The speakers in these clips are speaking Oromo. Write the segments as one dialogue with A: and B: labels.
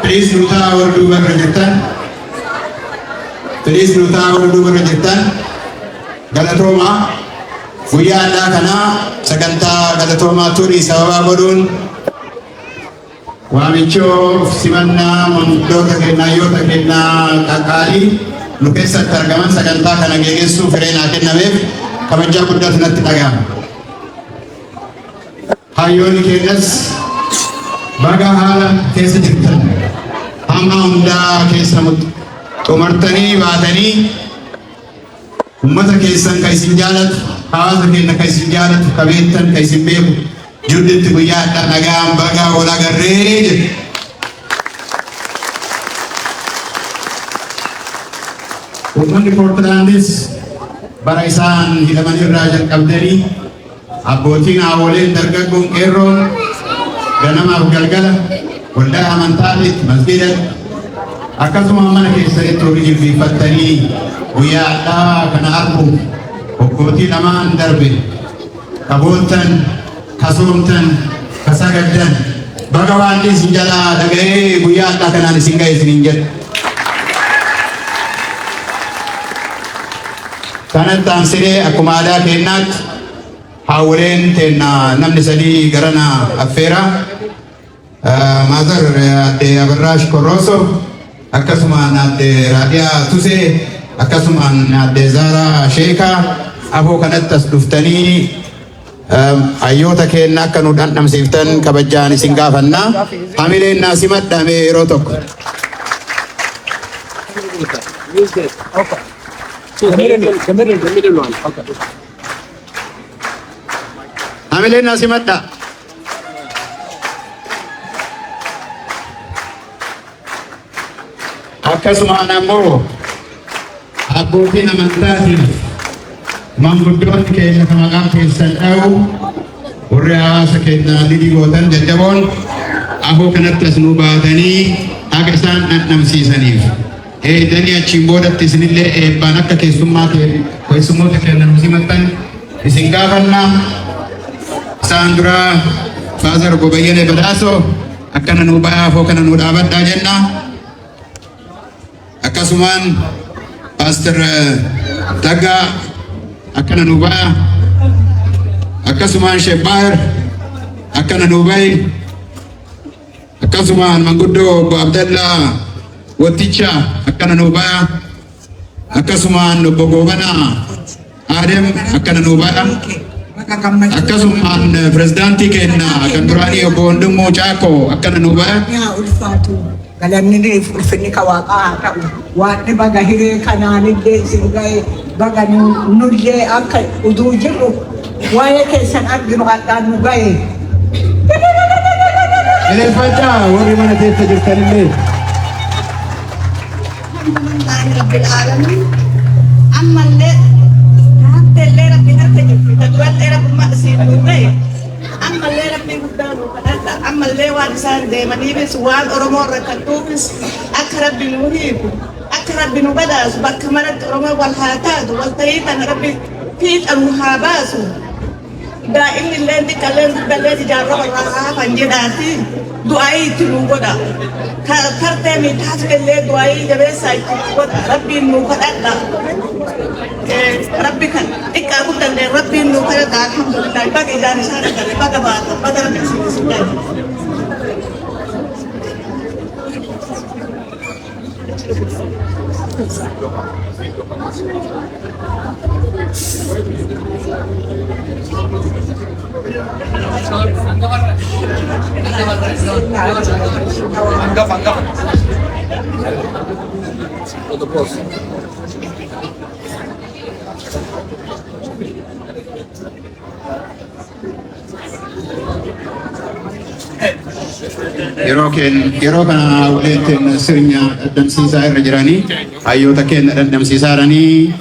A: Please nu taa'aa warra duuba irra jirtan. Please nu taa'aa warra duuba irra jirtan. Galatoomaa. Guyyaa addaa kanaa sagantaa galatoomaa turii sababaa godhuun waamichoo simannaa manguddoota kennaa hayyoota kennaa qaqqaalii nu keessatti argaman sagantaa kana geggeessuu firee naa kennameef kabajaa guddaatu natti dhaga'ama. Hayyoonni keenyas baga haala keessa jirtan hamma hundaa keessa xumartanii baatanii ummata keessan ka isin jaalatu, hawaasa keenya ka isin jaalatu, ka beektan, ka isin beeku judditti guyyaa addaa nagaan baga wal agarree jedhu. Uummanni Poortilaandis bara isaan hidhaman irraa jalqabdanii abbootiin haawwoleen dargaggoon qeerroon ganamaaf galgala waldaa amantaatitti masgiidatti akkasuma mana keessanitti warri jilbiiffattanii guyyaa addaa kana arguuf waggootii lamaan darbe ka boontan, ka soomtan, ka sagaddan baga waan isin jalaa dhaga'ee guyyaa addaa kanaan isin ga'e isiniin jedha. Kanatti aansinee akkuma aadaa keenyaatti haawwoleen teenna namni sadii garana affeera. Mother Aadde Abarraash Korroosoo, akkasumaan Aadde Raadiyaa Tusee, akkasumaan Aadde Zaaraa Sheekaa afoo kanatti as dhuftanii hayyoota keenya akka nu dhandhamsiiftan kabajaan isin gaafanna. Hamileen naa simadhame yeroo tokko.
B: Use this. Okay. So the middle one. Okay.
A: Hamileen naa simadha. Akkasumaan ammoo abbootiin amantaatiif manguddoonni keenya kan maqaan keessan dha'u, warri hawaasa keenya lidii gootan jajjaboon afoo kanatti as nu baatanii haga isaan dhandhamsiisaniif eegdanii achiin boodatti isinillee eebbaan akka keessummaa keessummoota keenya nu simattan isin gaafannaa. Isaan duraa Father Gobayyene Badhaasoo akkana nu ba'aa afoo kana nu dhaabadhaa jenna. Akkasumaan Pastor Taggaa akkana nu ba'a. Akkasumaan Sheekh Baahir akkana nu ba'i. Akkasumaan manguddoo Obbo Abdallaa Watticha akkana nu ba'a. Akkasumaan Obbo Goobanaa Adem akkana nu ba'a. Akkasumaan pirezidaantii keenya kan duraanii Obbo Wandimmoo Caakoo akkana nu ba'a.
C: Yaa ulfaatu, galanni ulfinni ka waaqaa haa ta'u. Waaqni baga hiree kanaanillee isin ga'e, baga nullee akka uduu jirru waa'ee keessan arginu hadhaan nu ga'e.
A: Eleeffachaa warri mana keessa jirtanillee.
D: Alhamdulillahi rabbil alamin. Ammallee taattellee rabbiin harka jirti. Ta durallee rabbummaa isiin nu ga'e. Ammallee rabbiin guddaa nu kadhadha. Ammallee waan isaan deemaniifis, waan Oromoo rakkattuufis akka rabbi nu hiiku, akka rabbi nu badhaasu, bakka maratti Oromoo wal haa taatu, wal ta'ii tana rabbi fiixa nu haa baasu. Daa'imni illee xiqqallee guddallee ijaarraa warraa haa hafan jedhaati du'aayii itti nu godha. Kartee miidhaafte illee du'aayii jabeessaa itti nu godha. Rabbiin nu kadhadha. Rabbi kan xiqqaa guddallee rabbiin nu kadhadha. Alhamdulillah, baga ijaan isaan agarre, baga baata, baga rabbi isin gahe.
B: Angafa, angafa. For the boss.
A: Yeroo keen yeroo kana waliin keenya sirna dhandhamsiisaa irra jiranii, hayyoota keenya dhandhamsiisaa jiranii,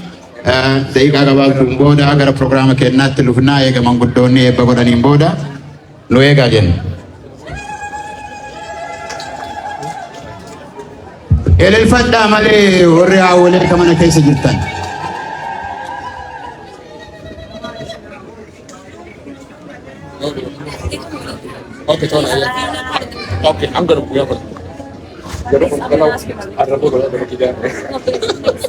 A: daqiiqaa gabaabduun booda gara pirogiraama keenyaatti lufnaa, eega manguddoonni eebba godhaniin booda nu eegaa jenna. Elelfadhaa malee warri haawwolee ka mana keessa jirtan.
B: Okay, tola. Yeah. Okay, I'm gonna we are gonna. Gonna gonna gonna gonna.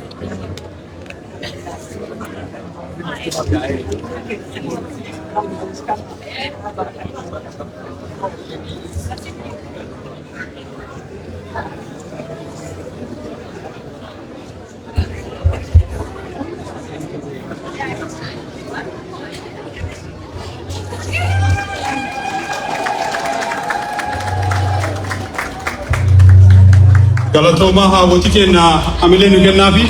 E: Galatoomaa haawwotii keenya hamilee nu kennaafi.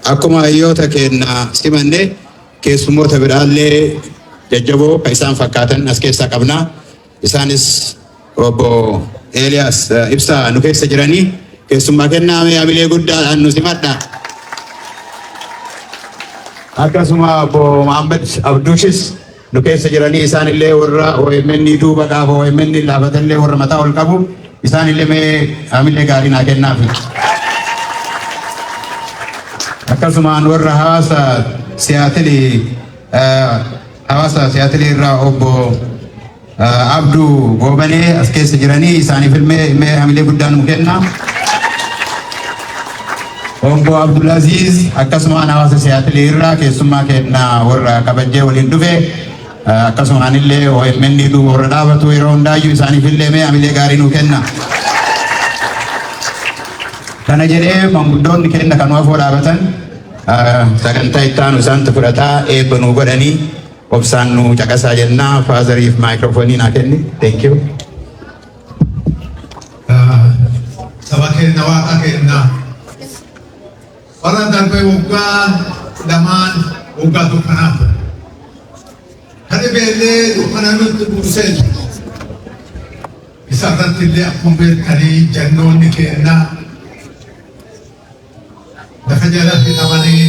A: Akkuma hayyoota keenya simanne, keessummoota biraallee jajjaboo kan isaan fakkaatan as keessaa qabna. Isaanis obbo Eeliyaas Ibsaa nu keessa jiranii, keessummaa kennaame hamilee guddaadhaan nu simadha. Akkasuma obbo Muhammad Abduushis nu keessa jiranii, isaanillee warra OMN duuba gaafa OMN laafatallee warra mataa ol qabu, isaanillee mee hamilee gaarii naa kennaafi. Akkasumaan warra hawaasa Siyaatilii irraa obbo Abduu Goobanee as keessa jiranii, isaaniif illee mee hamilee guddaa nu kenna. Obbo Abdulaziz akkasumaan hawaasa Siyaatilii irraa keessummaa kenna warra kabajjee waliin dhufe, akkasumaan illee OMN duuba warra dhaabatu yeroo hundaayyuu, isaaniif illee mee hamilee gaarii nu kenna. Kana jedhee, manguddoonni kenna kan afoo dhaabatan sagantaa itti aanu isaantu fudhataa, eebba nuu godhanii, obsaan nu caqasaa jennaa. Fatheriif maayikiroofoonii naa kenni. Thank you.
F: Saba keenya, waaqa keenya, bara darbe waggaa 2n waggaa dukkanaa ture. Kan dhibeellee dukkana nutti buusee jiru. Isa irratti illee akkuma beektanii jannoonni keenya lafa jalatti qabanii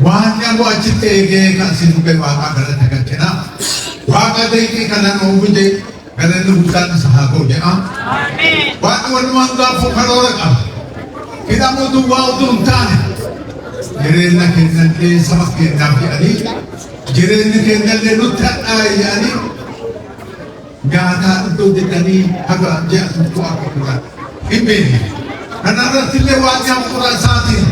F: waan qabu achitti eegee kan isin dhuge waaqaa galata galchina. Waaqa deeqii kana nuu fide galanni guddaan isa haa ta'u jedha. Waaqni walumaan gaafuu karoora qaba. Hidhamuu duwwaa utuu hin taane, jireenya keenyallee saba keenyaaf jedhanii, jireenyi keenyallee nutti hadhaa'e jedhanii, nyaataa iddoo jedhanii haga ji'a tokko akka turan hin beekne. Kana irratti illee waaqni hafuura isaatiin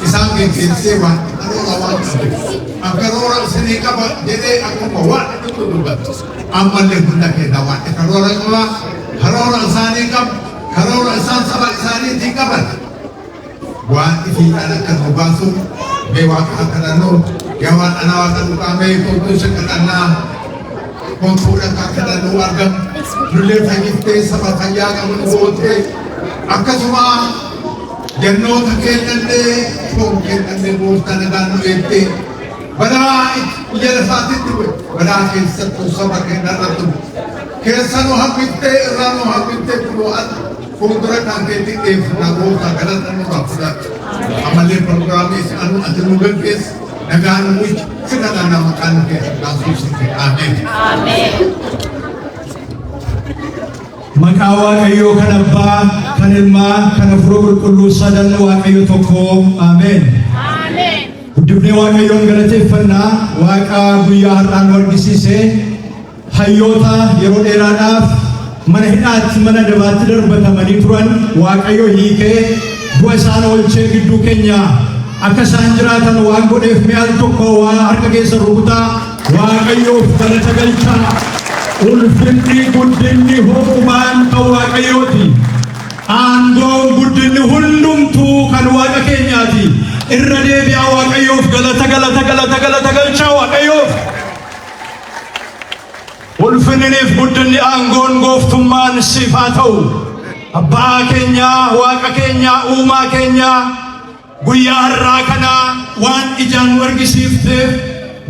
F: isaan geggeessee, waan karoora waan qabuuf, an karoora isinii qaba jedhee akkuma waan nutti dubbatu. Ammallee hunda keenya waaqni karoora qaba, karoora isaanii qabu, karoora isaan saba isaaniitiin qaban. Waan ifiidhaan akka nu baasu mee waaqa akka kadhannu. Yaa waan ana waaqa dhugaa, mee kootuu isa kadhannaa, kootuudha akka kadhannu argamu, nullee fayyiftee saba fayyaa qabu nu gootee, akkasuma jannoota keenyallee foon keenyallee gooftaa nagaan nu eegdee, balaa biyya lafaatitti bu'e, balaa keessattuu saba keenya irratti bu'e keessa nu hambiftee, irraa nu hambiftee, kunoo fuuldura kan keetti dhiyeeffannaa, gooftaa galata nurraa fudhadhu. Ammallee pirogiraamii anu ati nu gaggeessi, nagaan nu bulchi, si kadhannaa maqaan nu keessa kaasuuf. Ameen.
G: Maqaa Waaqayyoo kan Abbaa, kan Ilmaa, kan Hafuura Qulqulluu sadan Waaqayyo tokko. Ameen. Guddifnee Waaqayyoon galateeffannaa, Waaqa guyyaa har'aan nu argisiise. Hayyoota yeroo dheeraadhaaf mana hidhaatti, mana dabaatti darbatamanii turan Waaqayyo hiikee, du'a isaan oolchee, gidduu keenya akka isaan jiraatan waan godheef, mi'a al tokko waa harka keessa rukutaa Waaqayyoof galata galchaa. Ulfinni, guddinni, ho'umaan kan Waaqayyooti. Aangoon, guddinni hundumtuu kan Waaqa keenyaati. Irra deebi'aa Waaqayyoof galata, galata, galata, galata galchaa Waaqayyoof. Ulfinniniif guddinni, aangoon, gooftummaan siif haa ta'u. Abbaa keenyaa, Waaqa keenyaa, uumaa keenyaa, guyyaa har'aa kana waan ijaan nu argisiifteef,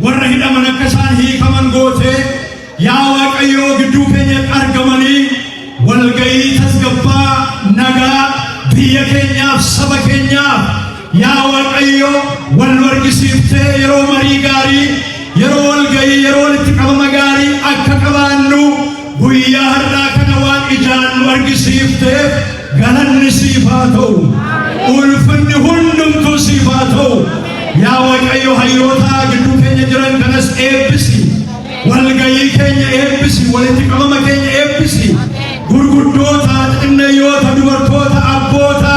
G: warra hidhaman akka isaan hiikaman gootee, yaa Waaqayyoo, gidduu keenyatti argamanii walgayii tasgabbaa nagaa biyya keenyaaf, saba keenyaaf, yaa Waaqayyo, wal nu argisiiftee, yeroo marii gaarii, yeroo walgayii, yeroo walitti qabama gaarii. Argisiifteef galanni siif haa ta'u. Ulfinni hundumtuu siif haa ta'u. Yaa Waaqayyo, hayyoota gidduu keenya jiran kanas eebbisi. Walgayii keenya eebbisi. Walitti qabama keenya eebbisi. Gurguddoota, xixinnayyoota, dubartoota, abboota,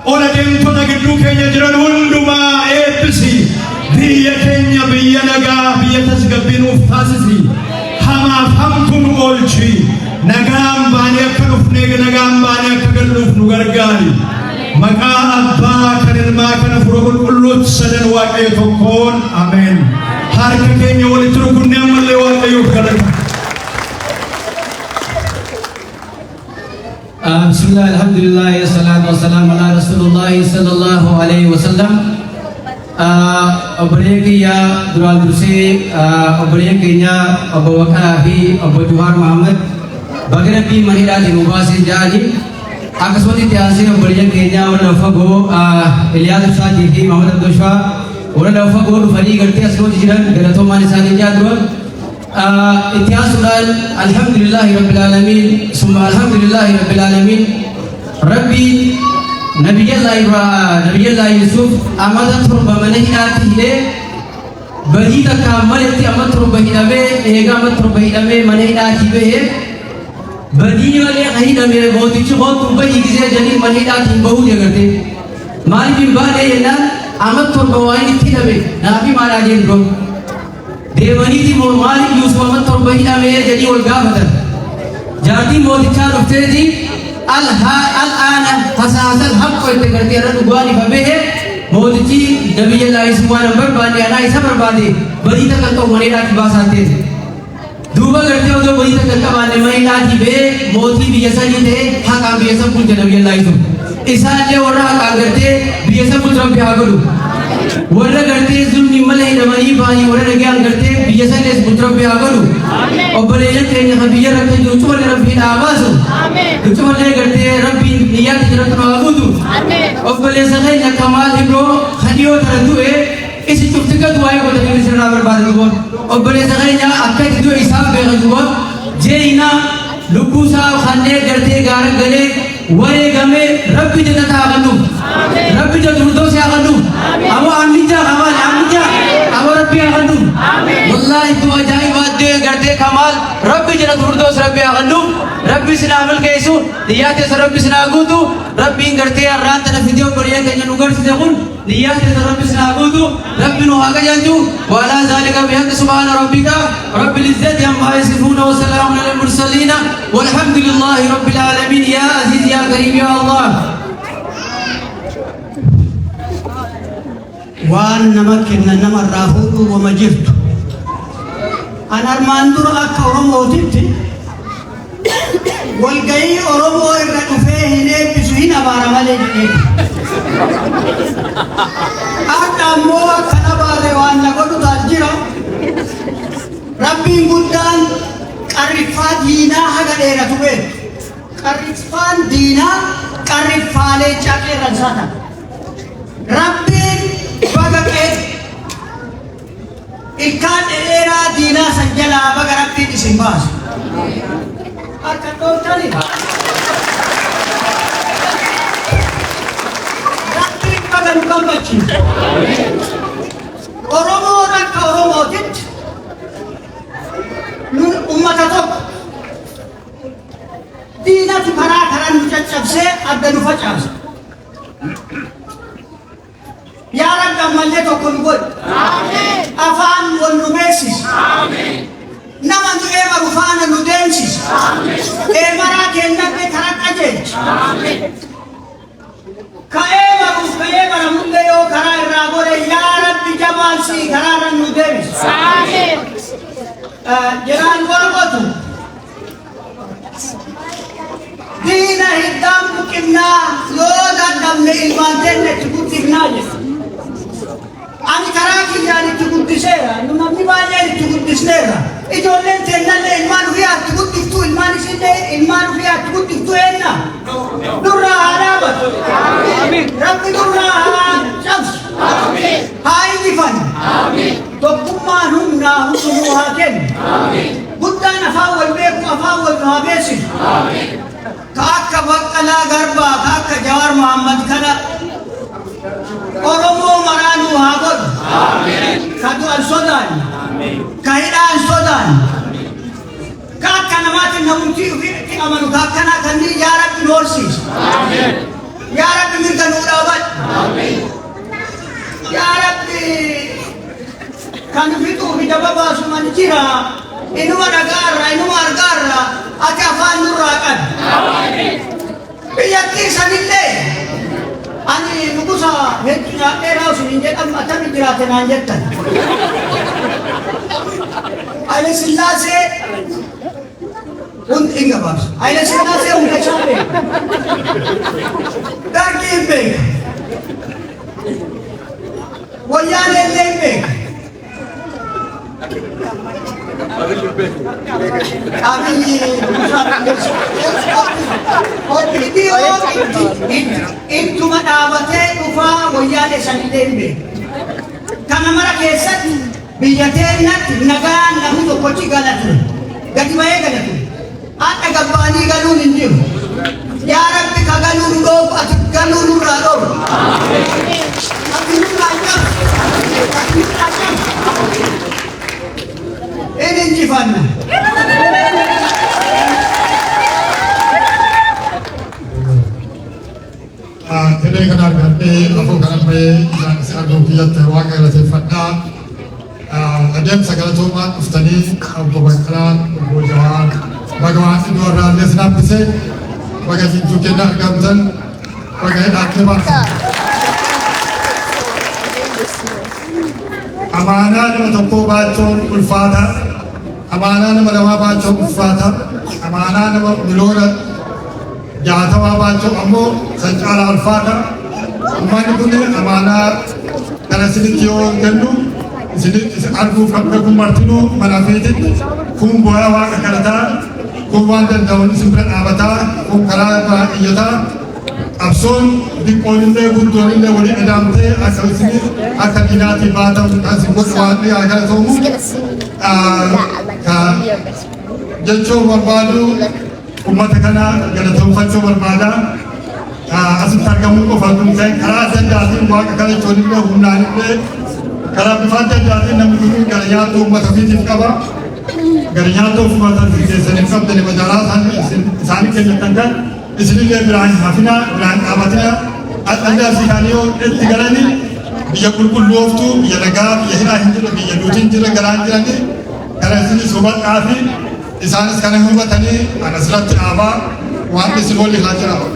G: ola deemtota gidduu keenya jiran hundumaa eebbisi. Biyya keenya biyya nagaa, biyya tasgabbii nuuf taasisi. Hamaaf hamtuu nu oolchi. Nagaan baanee akka dhufnee nagaan baanee akka galluuf nu gargaari. Maqaa Abbaa, kan Ilmaa, kan Hafuura Qulqulluutti, sadan Waaqayyo tokkoon, ameen. Harka keenya walitti rukunnee ammallee Waaqayyoof galata.
H: بسم الله، الحمد لله، الصلاة والسلام على رسول الله صلى الله عليه وسلم. Obboleeyyan kiyya, duraan dursee obboleeyyan keenya obbo Waqaraa fi obbo Jawaar Mohammad baga Rabbiin mana hidhaatiin nu baasee ja'anii, akkasumas itti aansee obboleeyyan keenya warra lafa fagoo Iliyaas Ibsaatii fi Mahamad Abdoshaa warra lafa fagoo dhufanii gartee asirratti jiran galatoomaan isaanii jaa dura. Itti aansuudhaan الحمد لله رب العالمين ثم الحمد لله رب العالمين. Rabbi Nabiyyallaa Yusuf amata 7 mana hidhaatti hidhee, badii takkaan maletti amma 7 hidhamee, eegaa amma 7 hidhamee mana hidhaatii bahee, badii malee ka hidhame, mootichi kootu bahii gisee jedhanii mana hidhaatiin bahuu jagarte. Maaliif hin baanee jennaan, amma 7 waan itti hidhame naafi maalaa jeen dura. Deemaniiti maaliif Yusuf amma 7 hidhamee jedhii wal gaafatan. Jaartiin mootichaa dhufteeti الآن حصحص الحق itti gartee irra dhugaan ifa bahe, mootichi Nabiyyallaa Yusuf waan hin barbaanne, anaa isa barbaade, badii takka hin qabu, mana hidhaatii baasaa ta'e. Duuba gartee odoo badii takka hin qabaanne mana hidhaatii bahee mootii biyya sanii ta'e, haqaan biyya san bulche Nabiyyallaa Yusuf. Isaallee warra haqaan gartee biyya san bulchu Rabbi haa godhu. Warra gartee zulmi mala hidhamanii bahanii warra nagaan gartee biyya sanees bulchu Rabbi haa godhu. Obboleeyyan keenya kan biyya rakkoo jiru cumallee Rabbi hidhaa baasu. Cumallee gartee Rabbiin niyyaatti jirantu nu haa guutu. Obboleessa keenya Kamaal Ibroo kan dhiyoo tana du'e, isi cufti gad waa'ee godhanii sirraa barbaada duuba. Obboleessa keenya akka itti du'e isaan beeka duuba. Jeeyina lubbuu isaa kanneen gartee gaara galee wareegamee, Rabbi jannata haa kennuuf. Rabbi jannata firdoosi haa kennuuf. Ammoo ammijaa Kamaal, ammijaa ammoo Rabbi haa kennuuf. Wallaahi du'a ajaa'ibaa du'e gartee Kamaal, Rabbi jannata firdoosi Rabbi haa kennuuf. Rabbi sinaa milkeessu, niyyaa teessa Rabbi sinaa guutu, Rabbiin gartee har'aan tana fidee obboleeyyan keenya nu garsiise kun niyyaa teessa Rabbi sinaa guutu, Rabbi nu haa qajeelchu. وعلى ذلك بحق سبحان ربك رب العزة عما يصفون وسلام على المرسلين والحمد لله رب العالمين. يا عزيز يا كريم يا الله.
I: Waan nama kennan namarraa fuudhuu wama jirtu. An armaan dura akka Oromootitti walgayii Oromoo irra dhufee hin eebbisu, hin abaara malee jedhee. Akka ammoo akka abaarre waan na godhu taal jira. Rabbiin guddaan qarriffaa diinaa haga dheeratu beeku. Qarriffaan diinaa qarriffaalee caqeerransaa ta'a. Rabbiin baga qe'e ilkaan dhedheeraa diinaa san jalaa baga Rabbiin isin baasu. Harka dhooftani. Rabbiin baga nu gammachiisu. Oromoon akka Oromootitti nu ummata tokko, diinatu karaa karaa nu caccabsee adda nu facaasa. Yaa Rabbi, ammallee tokko nu godhi. Afaan wal nu beeksisi. Nama nu eemaru faana nu deemsisi. Eemaraa keenyallee karaa qajeelchi. Ka eemaruuf ka eemaramullee yoo karaa irraa godhe, yaa Rabbi, jabaalsi karaa irra nu deebisi. Jenaan Waaqotu diina hiddaan buqqifnaa, yoo dadhabne ilmaan teenya itti guddifnaa jedha. Ani karaa kiyyaan itti guddiseera. Namni baay'een itti guddisneerra. Ijoolleen teennallee ilmaan ofii itti guddiftu, ilmaan isillee ilmaan ofii itti guddiftu eenna. Nurraa haa dhaabatu. Rabbi nurraa haa cabsu. Haa injifannu. Tokkummaan humnaa hundumuu haa kennu. Guddaan afaan wal beeku, afaan wal godhu haa beeksisu. Ka akka Baqqalaa Garbaa, ka akka Jawaar Mohammad kana Oromoo maraa nuu haa godhu. Ka du'an sodaanne, ka hidhaan sodaanne, ka akka namaatiin namumtii ofiitti amanu ka akkanaa kanneen yaa Rabbi nu horsiisa. Yaa Rabbi, mirga nuu dhaabadhu. Yaa Rabbi, kan fixuu fi daba baasu man jira. Inuma dhagaarra, inuma argaarra, ati afaan nurraa qabi. Biyyattii sanillee ani nugusa hedduu nyaadheeraa osoo hin jedhamu attami jiraate naan jettan. Haile Sillaasee hundi hin gabaabsa. Haile Sillaasee hunda isaa beeka. Dargii hin beeka. Wayyaanee illee hin beeka. Abiyyi OPDO ittuma dhaabatee dhufaa wayyaanee sanillee hin beeka. Kana mara keessatti biyya teenyatti nagaan namni tokkochi gala ture. Gadi bahee gala ture. Hadha gabbaanii galuun hin jiru. Yaa Rabbi, ka galuu nu dhoofu ati galuu nurraa dhoofu. Ati nurraa cabsu. Ati nurraa cabsu. In injifanna.
F: Hiree kana argadhee afur kana bahee ijaan isin arguu kiyyatti Waaqa galateeffadhaa. Adeemsa galatoomaa dhuftanii, obbo Baqqalaan, obbo Jawaar, baga waan iddoo irraa illee isin hambise, baga jidduu keenya argamtan, baga hidhaattee baatan. Amaanaa nama tokkoo baachuun ulfaata. Amaanaa nama lamaa baachuun ulfaata. Amaanaa nama miliyoona 60 baachuun ammoo san caalaa ulfaata. Uummanni kun amaanaa kana isinitti yoo kennu, isinitti arguuf kan kun martinuu mana fiititti kun bu'aa Waaqa kadhataa, kun waan danda'uun isin bira dhaabataa, kun karaa biraa iyyataa, qabsoon xiqqoonillee guddoonillee walii adaamtee akka isin akka diinaatii baatan kan isin godhu waan haa galatoomu. Ka jechuun barbaadu, ummata kana galatoomfachuu barbaada. Asitti argamuu qofa kun ta'e, karaa adda addaatiin Waaqa kadhachuun illee, humnaan illee, karaa bifa adda addaatiin namni kun gara nyaattuu uummata ofiitiif qaba. Gara nyaattuu uummata keessaniif qabdani magaalaa isaanii kennatan kan isinillee biraan hafinaa, biraan dhaabatina. Adda asii kaanii yoo itti galanii biyya qulqullooftuu, biyya nagaa, biyya hidhaa hin jirre, biyya duutiin jirre galaan jiranii kana isinis hubadhaa fi isaanis kana hubatanii ana asirratti dhaabaa, waan isin waliin haa jiraatu.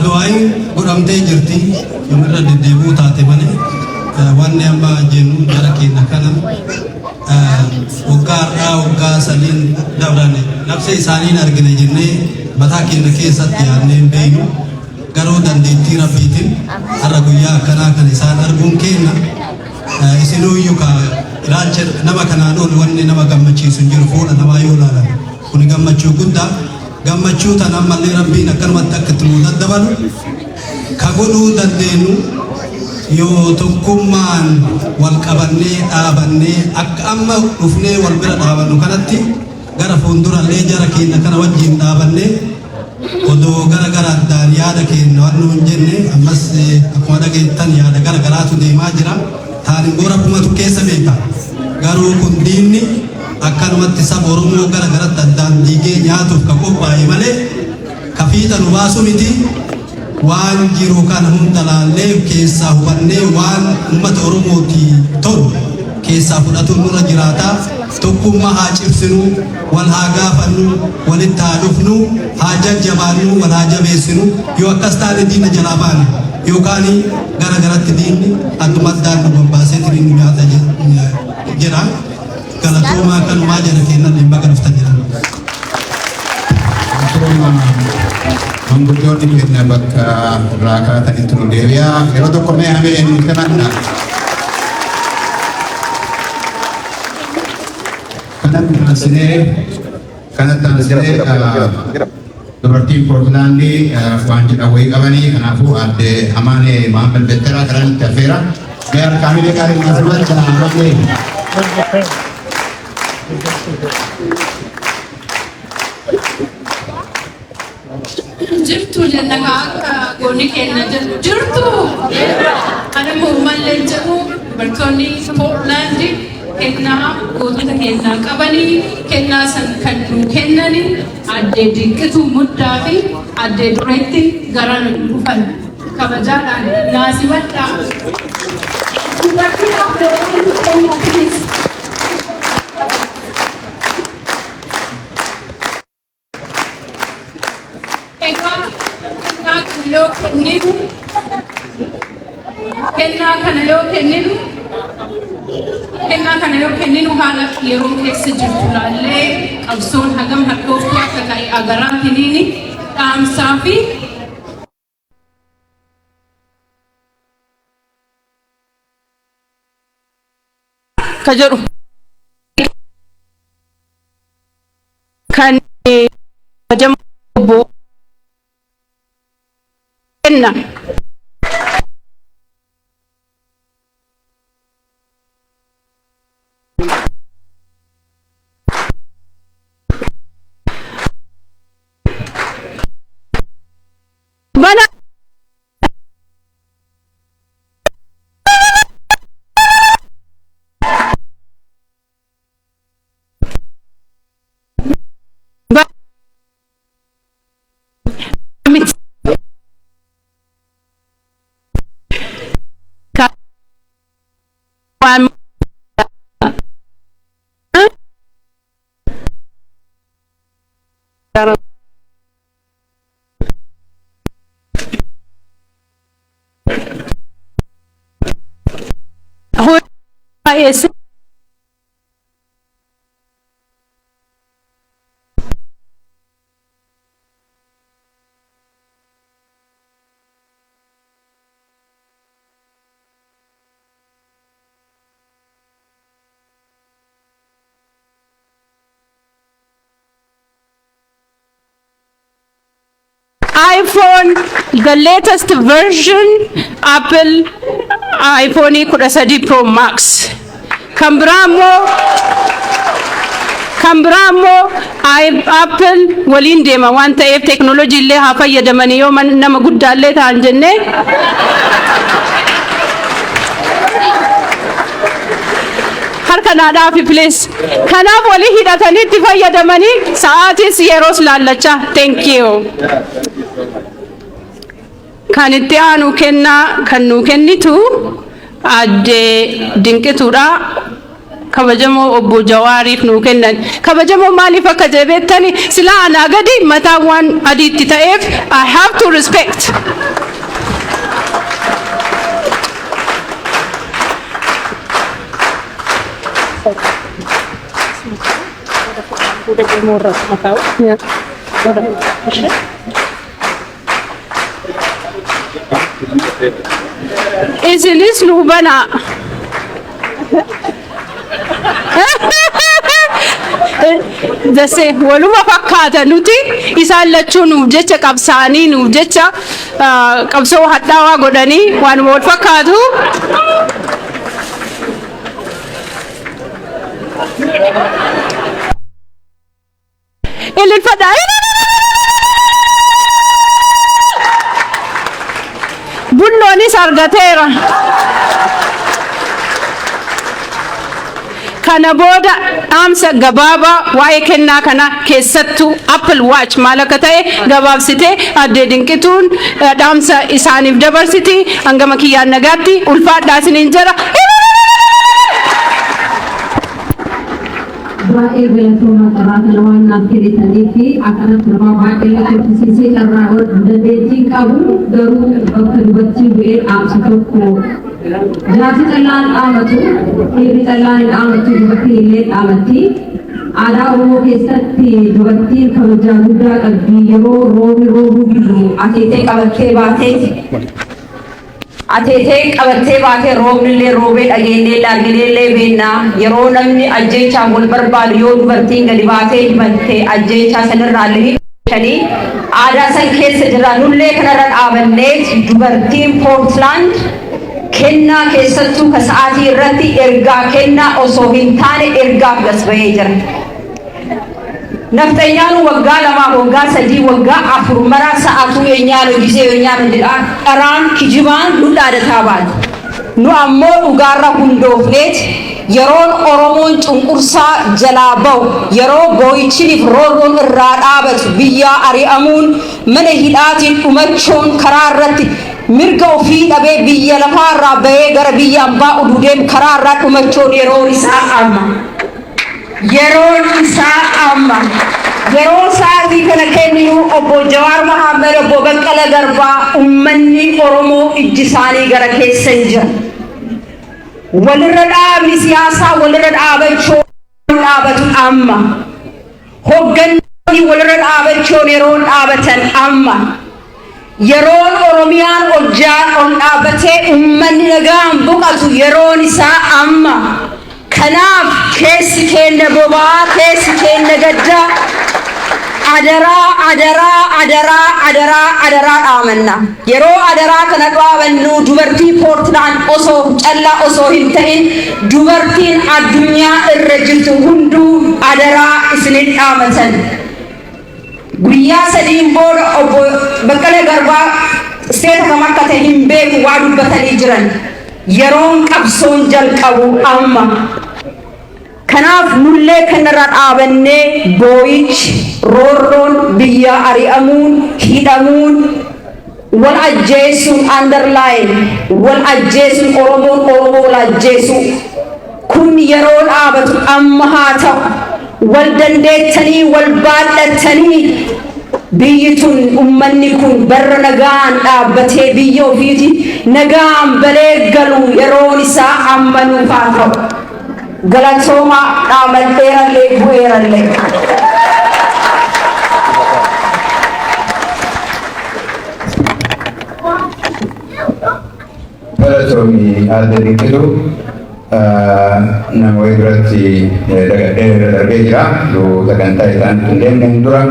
J: Du'aayin godhamtee jirti, yomirra deddeebi'uu taate malee. Wanni amma jennu, jara keenya kana waggaa har'aa waggaa sadiin dabran nafsa isaaniin argine jennee mataa keenya keessatti yaadnee hin beeknu. Garuu dandeettii Rabbiitiin har'a guyyaa akkanaa kan isaan arguun keenya, isinuyyuu ka ilaalcha nama kanaan ol wanni nama gammachiisu hin jiru. Fuula namaa yoo ilaalan kuni gammachuu guddaa. Gammachuu tan ammallee Rabbiin akkanumatti akka itti nuu daddabalu ka godhuu dandeenyu yoo tokkummaan wal qabannee dhaabannee, akka amma dhufnee wal bira dhaabannu kanatti gara fuuldurallee jara keenya kana wajjin dhaabannee, odoo gara gara addaan yaada keenya waan nu hin jenne. Ammas akkuma dhageettan yaada gara garaatu deemaa jira. Taan immoo Rabbumatu keessa beeka. Garuu kun diinni akkanumatti saba Oromoo gara garatti addaan diigee nyaatuuf ka qophaa'e malee ka fiixa nu baasu miti. Waan jiru kana hunda laallee, keessaa hubannee, waan uummata Oromooti tolu keessaa fudhatuun nurra jiraata. Tokkummaa haa cimsinu, wal haa gaafannu, walitti haa dhufnu, haa jajjabaannu, wal haa jabeessinu. Yoo akkas taane diina jalaa baane, yookaan gara garatti diinni adduma addaan nu bobbaaseetiin nu nyaata jedha. Galatoomaa, kanumaa jala kennan dhimma dhuftan jedha.
A: Manguddoonni keenya bakka irraa kaatanitti nu deebi'a. Yeroo tokko mee hamileen nu kenna. Kanatti aansinee dubartiin Poortlaandii waan jedhan wayii qabanii, kanaafuu aadde Amaanee Mahammed Betteraa karaa itti affeera. Mee harkaa miila gaarii naa simachaa ammallee.
K: Jirtu jenna kaa, akka goonni keenya jedhu jirtu. Ani mormallee jedhu, dubartoonni Poortlaandi kennaa gootota kennaa qabanii, kennaa san kan nuu kennani addee Dinqituu Muddaa fi addee Dureetti gara nu dhufan kabajaadhaan naasimadhaa. Dubartiin abdii kennaa, please. Egaa kenninu, kennaa kana yoo kenninu haala yeroo keessa jirtu laallee, qabsoon hagam hadhooftuu akka ta'e agaraatiniini dhaamsaa fi ka jedhu kan kabajamoo obbo kenna. Bana. Miti. Waan baay'ee iPhone, the latest version, Apple iPhone 13 Pro Max. Kan biraa immoo Apple waliin deema waan ta'eef, teeknooloojii illee haa fayyadamanii yoo nama guddaa illee ta'an jennee. Harka naadhaafi, please. Kanaaf walii hidhatanii itti fayyadamanii sa'aatis yeroos laallachaa. Thank you. Kan itti aanu kennaa kan nuu kennitu addee Dinqituudha. Kabajamoo obbo Jawaariif nuu kennan. Kabajamoo maaliif akka jedhe beektani? Silaa anaa gadi mataan waan adiitti ta'eef, I have to respect. Isinis nu banaa. Dase waluma fakkaata. Nuti isaan lachuu nuuf jecha qabsaanii, nuuf jecha qabsoo hadhaawaa godhanii, waanuma wal fakkaatu. Ililfadha. Bulloonis argateera. Kana booda dhaamsa gabaabaa waa'ee kennaa kana, keessattuu Apple Watch maal akka ta'e gabaabsitee addee Dinqituun dhaamsa isaaniif dabarsiti. Hangama kiyyaan nagaatti, ulfaadhaa isiniin jira.
L: Baay'ee galatooma, carraa kana waan naaf kennitanii fi akkanatti nama baay'ee na kolfisiisee. Carraa dandeettii qabu garuu bakka dubartii bu'ee dhaamsa tokko. Jaarsi callaan dhaamatu, dhiirri callaan hin dhaamatu, dubartiin illee dhaamatti. Aadaa Oromoo keessatti dubartiin kabajaa guddaa qabdi. Yeroo roobni roobuu didu ateetee qabattee baatee roobni illee roobee dhageenyee arginee illee beennaa. Yeroo namni ajjeechaan wal barbaadu, yoo dubartiin gadi baatee himatte, ajjeechaa sanirraa illee hidhanii aadaa san keessa jira. Nullee kanarra dhaabannee dubartiin Poortland Kennaa keessattuu ka sa'aatii irratti ergaa kennaa osoo hin taane ergaaf gas bahee jira. Nafxanyaan waggaa 2, waggaa 3, waggaa 4 maraa sa'aatuu eenyaano gisee eenyaano jedhaa dharaan kijibaan nu dhaadataa baate. Nu ammoo dhugaarra hundoofneet yeroon Oromoon cunqursaa jalaa bahu, yeroo boo'ichiniif roorroon irraa dhaabatu, biyyaa ari'amuun, mana hidhaatiin dhumachoon, karaa irratti mirga ofii dhabee biyya lafaa irraa bahee gara biyya ambaa uduu deemu karaa irraa dhumachoon yeroon isaa amma. Yeroon isaa amma. Yeroo sa'aatii kana kenninu obbo Jawaar Mohaammed, obbo Baqqala Garbaa, ummanni Oromoo ijji isaanii gara keessan jira. Walirra dhaabni siyaasaa walirra dhaabachoo dhaabatu amma. Hoggantoonni walirra dhaabachoon yeroon dhaabatan amma. Yeroon Oromiyaan hojjaan ol dhaabbatee uummanni nagaan boqatu yeroon isaa amma. Kanaaf keessi keenya boba'aa, keessi keenya gaddaa. Adaraa, adaraa, adaraa, adaraa, adaraa dhaamanna. Yeroo adaraa kana dhaabannu dubartii Poortland osoo callaa osoo hin ta'in dubartiin addunyaa irra jirtu hunduu adaraa isinin dhaamatan. Guyyaa 3n booda obbo Baqqalee Garbaa state kam akka ta'e hin beeku waa dubbatanii jiran. Yeroon qabsoon jalqabu amma. Kanaaf nullee kanarra dhaabannee boo'ichi, roorroon, biyyaa ari'amuun, hidhamuun, wal ajjeesuun, underline wal ajjeesuun, Oromoon Oromoo wal ajjeesuu kun yeroo dhaabatu amma haa ta'u. Wal dandeettanii wal baadhattanii biyyi tun, ummanni kun barra nagaan dhaabbatee biyya ofiiti nagaan balee galu yeroon isaa amma nuuf haa ta'u. Galatooma, dhaamadheerallee bu'eerallee.
A: Galatoomi Aadde Dinqituu, nama wayii biratti dagadhee irra darbee jira. Sagantaa isaan hin deemne dura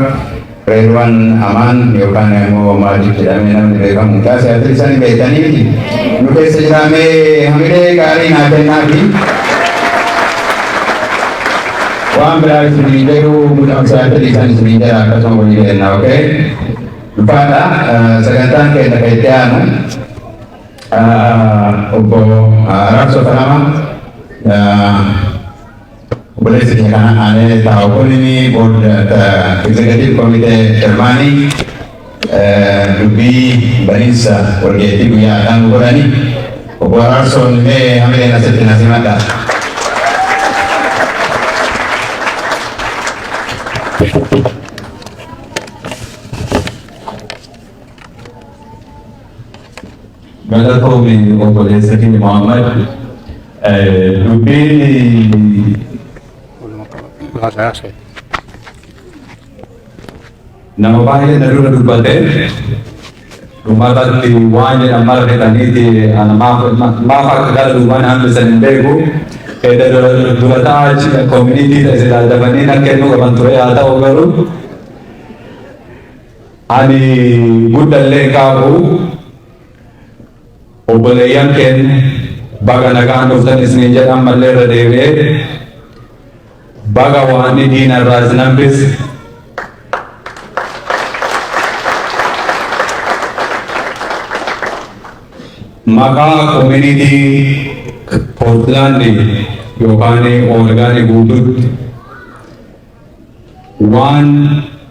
A: Reedwaan Amaan yookaan immoo Maajik jedhamee namni beekamu taasisa isaan beektanii miti. Nu keessa jiraamee hamilee gaarii naa kennaafi. Waan biraa isiniin jedhu, mucaan siyaasa isaan isiniin jedha, akkasuma walii kenna, okay? Ulfaadha, sagantaan keenya kan itti aanu obbo Araarsoo Salamaa, obboleessi keenya kana aanee taa'u kunini board executive committee chairmanii, dubbii baniinsa walgeettii guyyaa adaan godhani. Obbo Araarsoon mee hamileen asitti na simadha.
M: Galatoomi obboleessa keenya Muhammad. Dubbiin nama baay'ee na dura dubbate, dhumarratti waan jedhan mara fedhaniiti, ana maaf akka gara duubaan hambisan hin beeku. Dura ta'aa community silaa dafanii nan kennuu qaban ture. Haa ta'u garuu ani guddallee qabu. Obboleeyyan keenya, baga nagaan dhuftan isiniin jedhan mallee irra deebi'ee baga waan diina irraa isin hambise. Maqaa community Poortilaandi yookaan Oregon guutuutti waan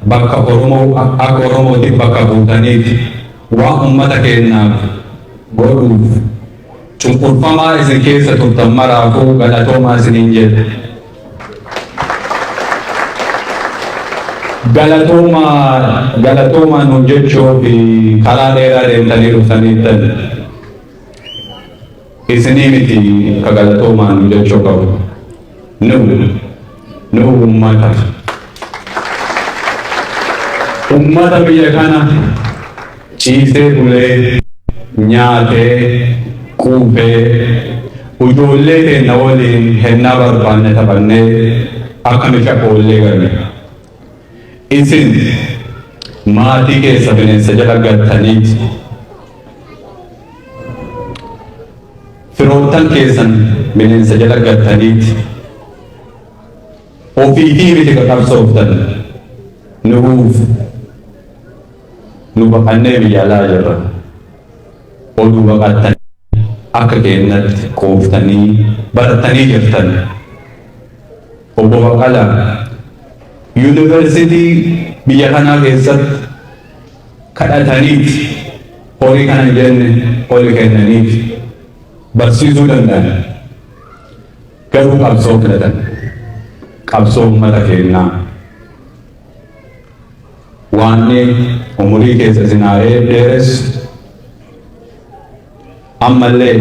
M: bakka Oromoo akka Oromootiif bakka buutaniif, waan uummata keenyaaf godhuuf cunqurfamaa isin keessa turtan maraafuu galatoomaa isiniin jedha. Galatoomaa, galatoomaa nuun jechuuf karaa dheeraa deemtanii dhuftaniittan. Isinii miti ka galatoomaa nuun jechuu qabu. Nu uummata. Uummata biyya kana ciisee bulee, nyaatee quufee, ijoollee keenya waliin hennaa barbaanne taphannee akka misha qoollee galle. Isin maatii keessa bineensa jala galtaniiti. Firoottan keessan bineensa jala gattaniiti. Ofiitii miti ka qabsooftan nuuf nu baqannee biyya alaa jirra. Oduu baqattanii akka keenyatti quuftanii barattanii jirtan. Obbo Baqqalaa yuunivarsiitii biyya kanaa keessatti kadhataniiti horii kana hin jenne oli kennaniiti barsiisuu danda'an. Garuu qabsoo filatan. Qabsoo uummata keenyaa. Waanni umurii keessa isin haa dheeressu. Ammallee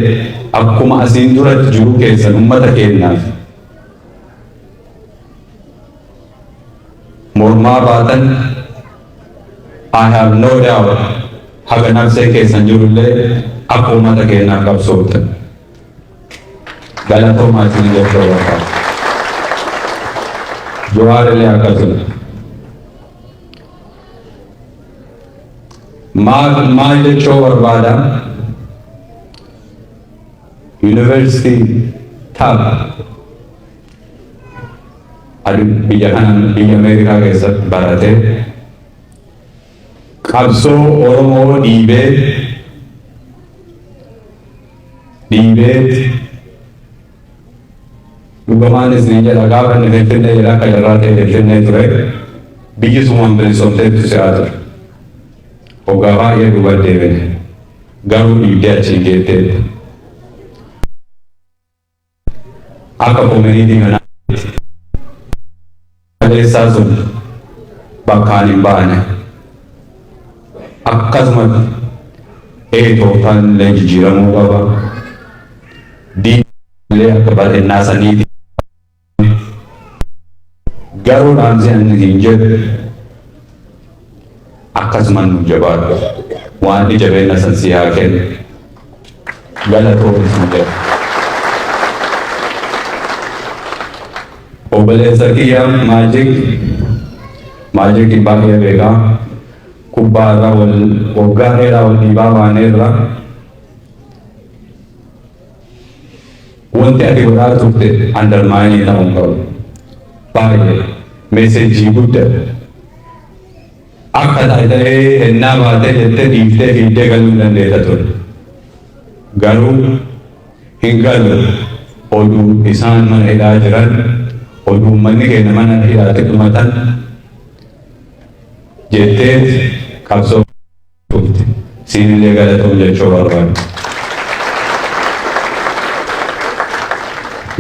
M: akkuma asiin duratti jiru keessan uummata keenyaaf mormaa baatan, I have no doubt, haga nafsee keessan jirullee akka uummata keenyaaf qabsooftan. Galatoomaa isin jechuu barbaada. Jawaar illee akkasuma. Maal maal jechuu barbaada? Yuunivarsiitii tab adu biyya kana, biyya Ameerikaa keessatti baratee qabsoo Oromoo dhiibee dhiibeet dhugamaan isin jedha, gaafa inni Finfinnee jedha, akka jarraa ta'e Finfinnee ture, biyyi sun waan bilisoomteettu si'aa ture. Hoggaa baay'ee duuba deebine, garuu dhiibdee achiin geetteetta. Akka community kanaa kaleessaa sun bakkaan hin baane. Akkasuma ee tooftaan illee jijjiiramuu qaba. Diinillee akka bal'innaa saniiti. Garuu dhaamsi ani hin jedhu akkasuma nu jabaadhu. Waan jabeenya san si haa kennu. Galatoo isin jedha. Obboleessa kiyya Maajik, Maajik baay'ee beekaa. Kubbaa irra wal waggaa dheeraa wal dhiibaa baaneerra. Wanti ati godhaa turte undermine ta'uu hin qabu. Baay'ee message guddaa. Akka ta'ee ennaa baatee jettee dhiiftee fiigdee galuu hin dandeetta ture. Garuu hin galu, oduu isaan mana hidhaa jiran, oduu uummanni keenya mana hidhaatti dhumatan jetteet qabsoo turte. Siinillee galatoom jechuu barbaadu.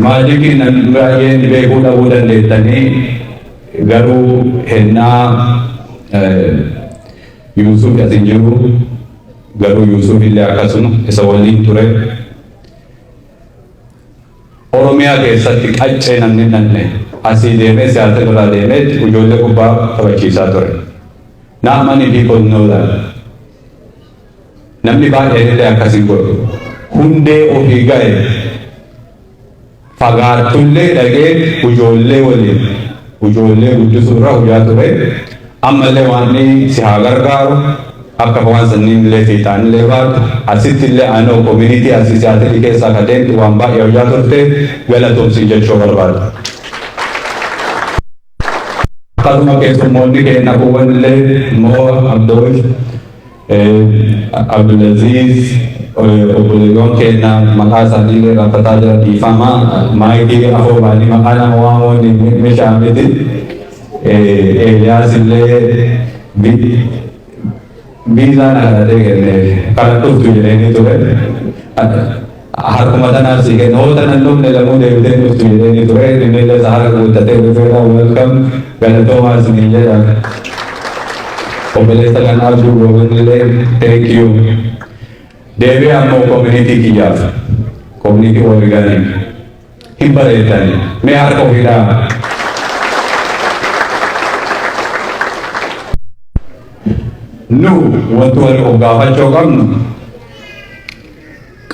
M: Maajikiin namni baay'een beekuu dhabuu dandeettanii, garuu hennaa Yuusuf as hin jiru, garuu Yuusuf illee akkasuma isa waliin ture. Oromiyaa keessatti qaccee namni nanne asii deemee siyaasa irraa deemee ijoollee kubbaa taphachiisaa ture. Not many people know that. Namni baay'een illee akkasii godhu. Hundee ofii ga'e fagaattullee dhaqee ijoollee waliin ijoollee guddisuu irra hojjaa ture. Ammallee waan si haa gargaaru, akka waan sanniin illee fiixaan illee baatu, asitti illee anoo community asii Seattle keessaa ka deemtu waan baay'ee hojjaa turte, galatoomsi jechuu barbaada. Akkasuma keessummoonni keenya kuuwwan illee immoo Abdoosh, Abdulaziz, obboleewwan keenya maqaa isaanii illee raaffataa jira, dhiifama, maayikii afoo baanii maqaa nama waamuun meeshaa miti. Eeliyaas illee viizaa na kadhatee kenneef, kana dhuftu jedheenii ture. Harkuma tanaaf si kenna, hoo tanan dhufne lamuu deebitee dhuftu jedheenii ture. Inni illee harka guuttatee dhufeera, welcome, galatoomaa isiniin jedha. Obboleessa kan Abduu Goobin illee thank you. Deebi'ee ammoo community kiyyaaf, community Oregonii hin bareedani, mee harka ofiidhaa. Nu wanti wal of gaafachuu qabnu,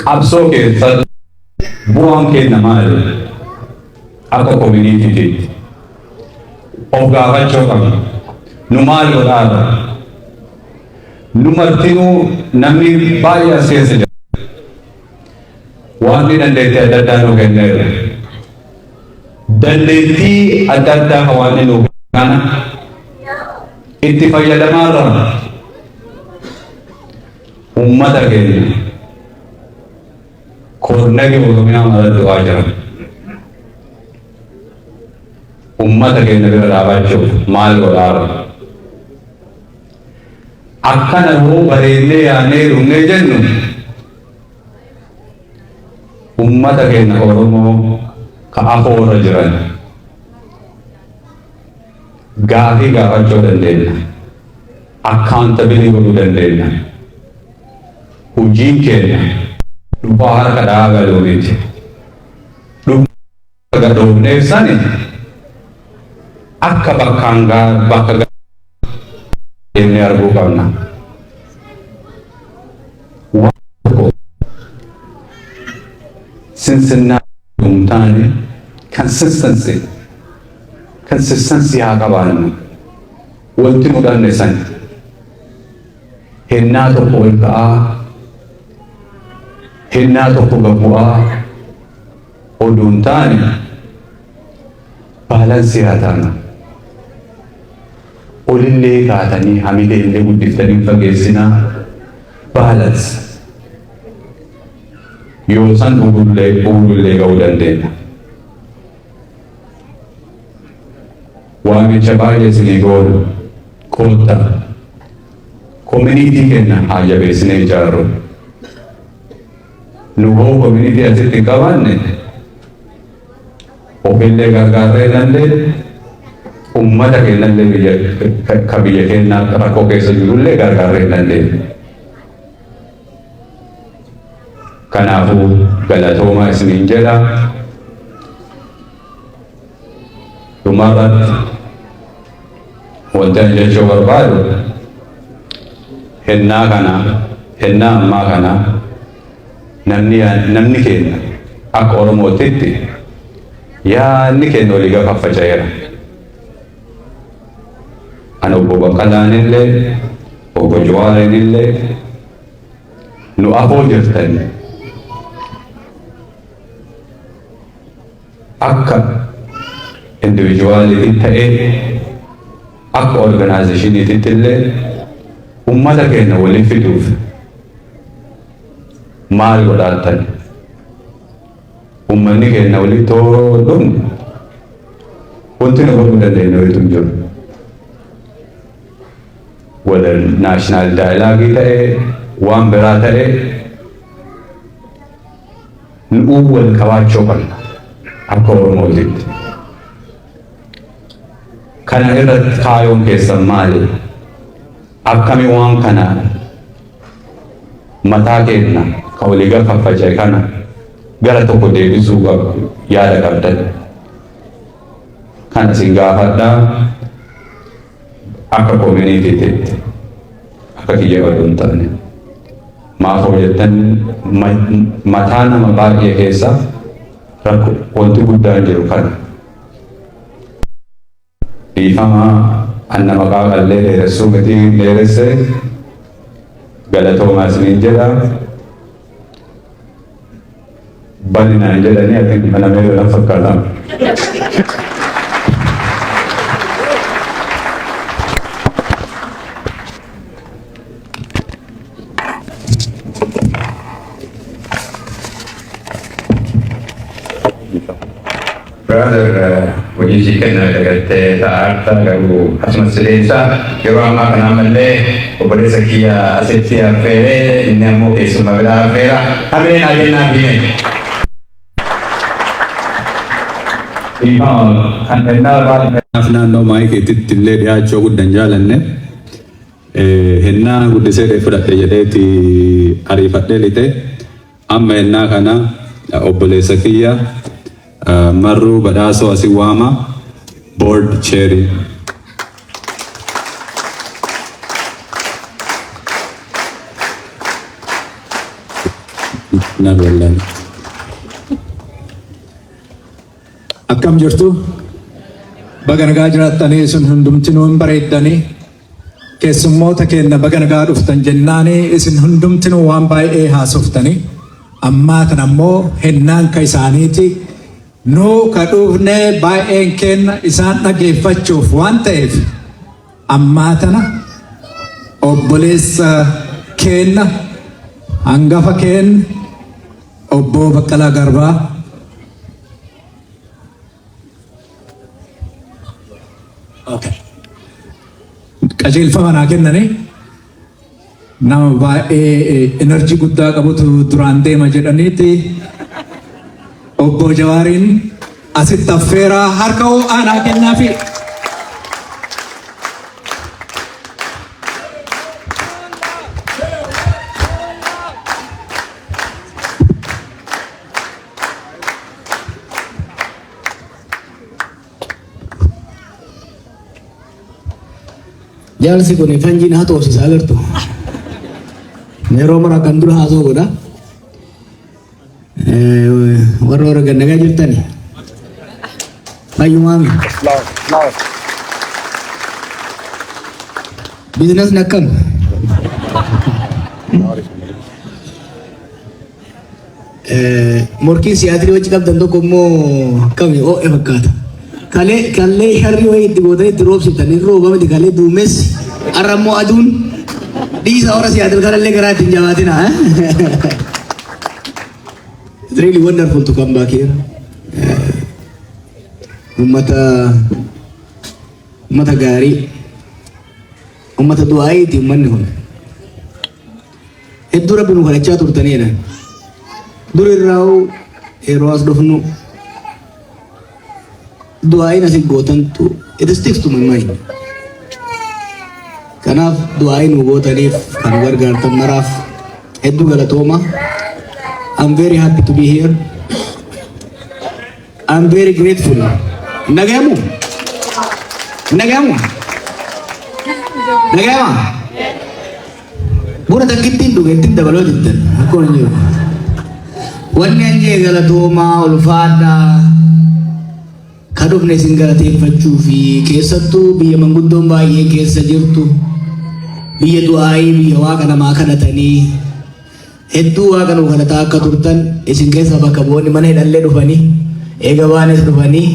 M: qabsoo keessatti bu'aan keenya maali? Akka communityitti of gaafachuu qabna. Nu maal godhaadha? Nu martinuu namni baay'ee as keessa jira. Waan dandeettii adda addaa nuu kenneera. Dandeettii adda addaa kan waan nuu kana itti fayyadamaarra ummata keenya corner Oromiyaa mara du'aa jira. Ummata keenya bira dhaabachuuf maal godhaara? Akkana hoo bareennee yaanee dhumnee jennu, ummata keenya Oromoo ka afoorra jiran gaafii gaafachuu dandeenya. Accountability godhuu dandeenya. Hojiin keenya dhufaa harka dhahaa galuu miti. Dhufaa gadhoofneef sani akka bakkaan bakka deemnee arguu qabna. Waan tokko sinsinnaa hin taane, consistency haa qabaannu. Wanti nu dhabne san hennaa tokko ol ka'aa, hennaa tokko gabbu'aa oduu hin taane, balance haa taanu. Olillee kaatanii hamilee illee guddiftanii fageessinaa, balance. Yoo san uulullee ga'uu dandeenya. Waamicha baay'ee isinii goonu, koottaa. Community keenya haa jabeessinee ijaarru. Nu hoo community asitti hin qabaanne, ofillee gargaarree dandeenye, ummata keenyallee, biyya ka biyya keenyaa rakkoo keessa jirullee gargaarree hin dandeenye. Kanaafuu galatoomaa isiniin jedha. Dhumarratti wanti ani jechuu barbaadu, hennaa kana, hennaa ammaa kana, namni keenya akka Oromootitti yaadni keenya olii gad faffaca'eera. Ani obbo Baqqalaanillee, obbo Jawaarinillee, nu afoo jirtan, akka individual iitti ta'ee akka organization iititti illee, ummata keenya waliin fiduuf maal godhaattan? Ummanni keenya walitti hoo dhumne, wanti nu godhuu dandeenyu wayitu hin jiru. Whether national dialogue ta'ee, waan biraa ta'ee, nu'uu wal qabaachuu qabna akka Oromootitti. Kana irratti kaayoon keessan maali? Akkami waan kana mataa keenya ka walii gad faffaca'e kana gara tokko deebisuu yaada qabdan? Kana isin gaafadhaa akka community tti, akka kiyya oduu hin taane. Maaf hojjettan, mataa nama baay'ee keessa rakkoo wanti guddaan jiru kana. Dhiifama, anna maqaa qallee dheeressuu miti, dheeresse, galatoomaa isiniin jedha. Bani naan jedhanii ati banameera na fakkaata.
A: Brother, hojii sii kenna dagaltee ta'aarta, garuu asumas sileessa yeroo ammaa kana ammallee obboleessa kiyya asitti affeeree, inni ammoo keessumma biraa affeera. Hamileen haa jennaan hime.
M: Dhiifama, kan ennaa baay'ee naannoo maayikiitti illee dhiyaachuu guddan jaalanne, hennaa guddisee fudhadhe jedheeti ariifadhee lixe. Amma hennaa kana obboleessa kiyya Marruu Badhaasoo asii waama, board chair. Nan wallaan.
G: Akkam jirtu? Baga nagaa jiraattanii. Isin hundumtinuu hin bareeddanii. Keessummoota keenya baga nagaa dhuftan jennaanii, isin hundumtinuu waan baay'ee haasoftanii.
N: Ammaa kana ammoo hennaan ka isaaniiti. Nu ka dhufne baay'een kenna isaan dhageeffachuuf waan ta'eef, ammaa tana obboleessa keenna, hangafa keenna, obbo Baqqalaa Garbaa. Okay. Qajeelfama naa kennanii, nama baay'ee energy guddaa qabutu duraan deema jedhaniiti, obbo Jawaariin asitti affeeraa, harka ho'aa naa kennaafi.
O: Jaarsi kun fanjiin haa toosisaa agartu. Yeroo mara kan dura haasoo godha. Warra warra gannagaa jirtani. Fayyumaami. Businessni akkam? Morkiin siyaatii wajji qabdan tokko immoo akkami oo'e fakkaata. Kalee kallee sharrii wayii itti gootanii itti roobsitan, hin rooba miti, kalee duumessi, har'a immoo aduun dhiisa, warra siyaatii kanallee garaa ittiin jabaatina. It's really wonderful to come back here. Ummata gaarii, ummata du'aayiiti ummanni kun. Hedduu rabbi nu kadhachaa turtaniidha. Dur irraa yeroo as dhufnu du'aayin asii gootantu, it sticks to my mind. Kanaaf du'aayin nu gootaniif, kan nu gargaartan maraaf hedduu galatooma. I'm very happy to be here. I'm very grateful. Nagayamu? Nagayamu? Nagayama? Buna takkittiin dhuge ittiin dabaloo jettan akkuma hin jiru. Wanni an jee, galatoomaa, ulfaadhaa. Ka dhufne isin galateeffachuu fi keessattuu biyya manguddoon baay'ee keessa jirtu, biyya du'aayii, biyya waaqa namaa kadhatanii, hedduu waaqa nu kadhataa akka turtan, isin keessa bakka bu'oonni mana hidhallee dhufanii, eega baanes dhufanii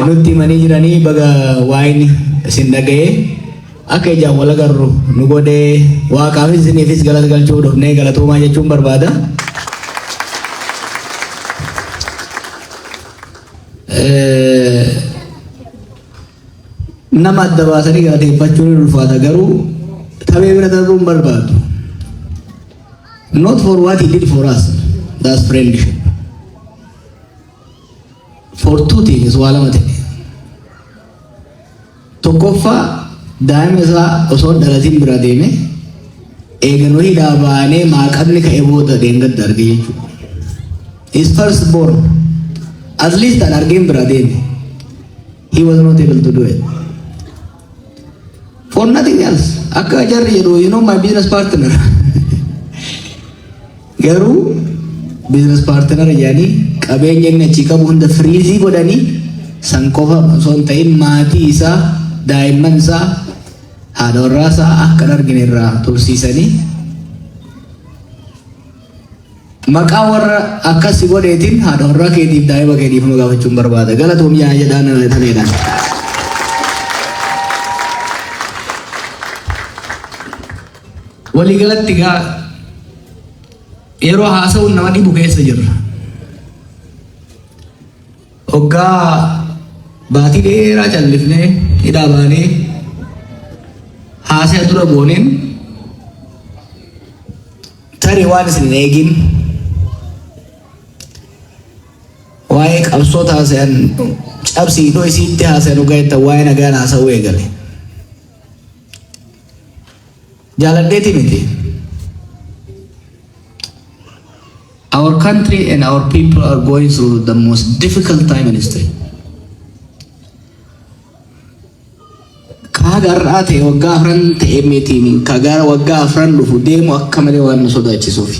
O: nutti himanii jiranii. Baga waayini isin dhaga'ee akka ijaan wal agarru nu godhee, waaqaafis isiniifis galata galchuu dhufnee, galatoomaa jechuun barbaada. Nama adda baasanii galateeffachuun ni ulfaata, garuu tabee bira darbuu hin barbaadu. Not for what he did for us, that's friendship. For two things, waa lama ta'e. Tokkoffaa, daa'ima isaa osoo hin dhalatin bira deeme, eeganuu hidhaa baanee maaqabni ka'ee booda deengadda arge jechuudha. His first born, at least an argeen bira deeme. He was not able to do it. For nothing else. Akka jarri jedhu, you know my business partner. Garuu business partner jedhanii qabeenya inni achii qabu hunda freeze godhanii, san qofa osoo hin ta'in maatii isaa, daa'imman isaa, haadha warraa isaa akka hin argine irraa tursiisanii, maqaa warra akkas si godheetiin haadha warraa keetiif daa'ima keetiif nu gaafachuun barbaada. Galatoom yaa jedhaan taneedhaan. Waliigalatti gaa yeroo haasa'uun nama dhibu keessa jirra. Hoggaa baatii dheeraa callifnee hidhaa baanee haasa'e dura gooneen, tarii waan isin hin eegin waa'ee qabsoo taasisan, cabsii iddoo isiitti haasayan dhugaa jettan, waa'ee nagaan haasa'uu eegale. Jaaladheeti miti. Our country and our people are going through the most difficult time in history. Ka har'aa ta'e waggaa 4 ta'e miti, ka gara waggaa 4 dhufu deemu akka malee waan nu sodaachisuuf.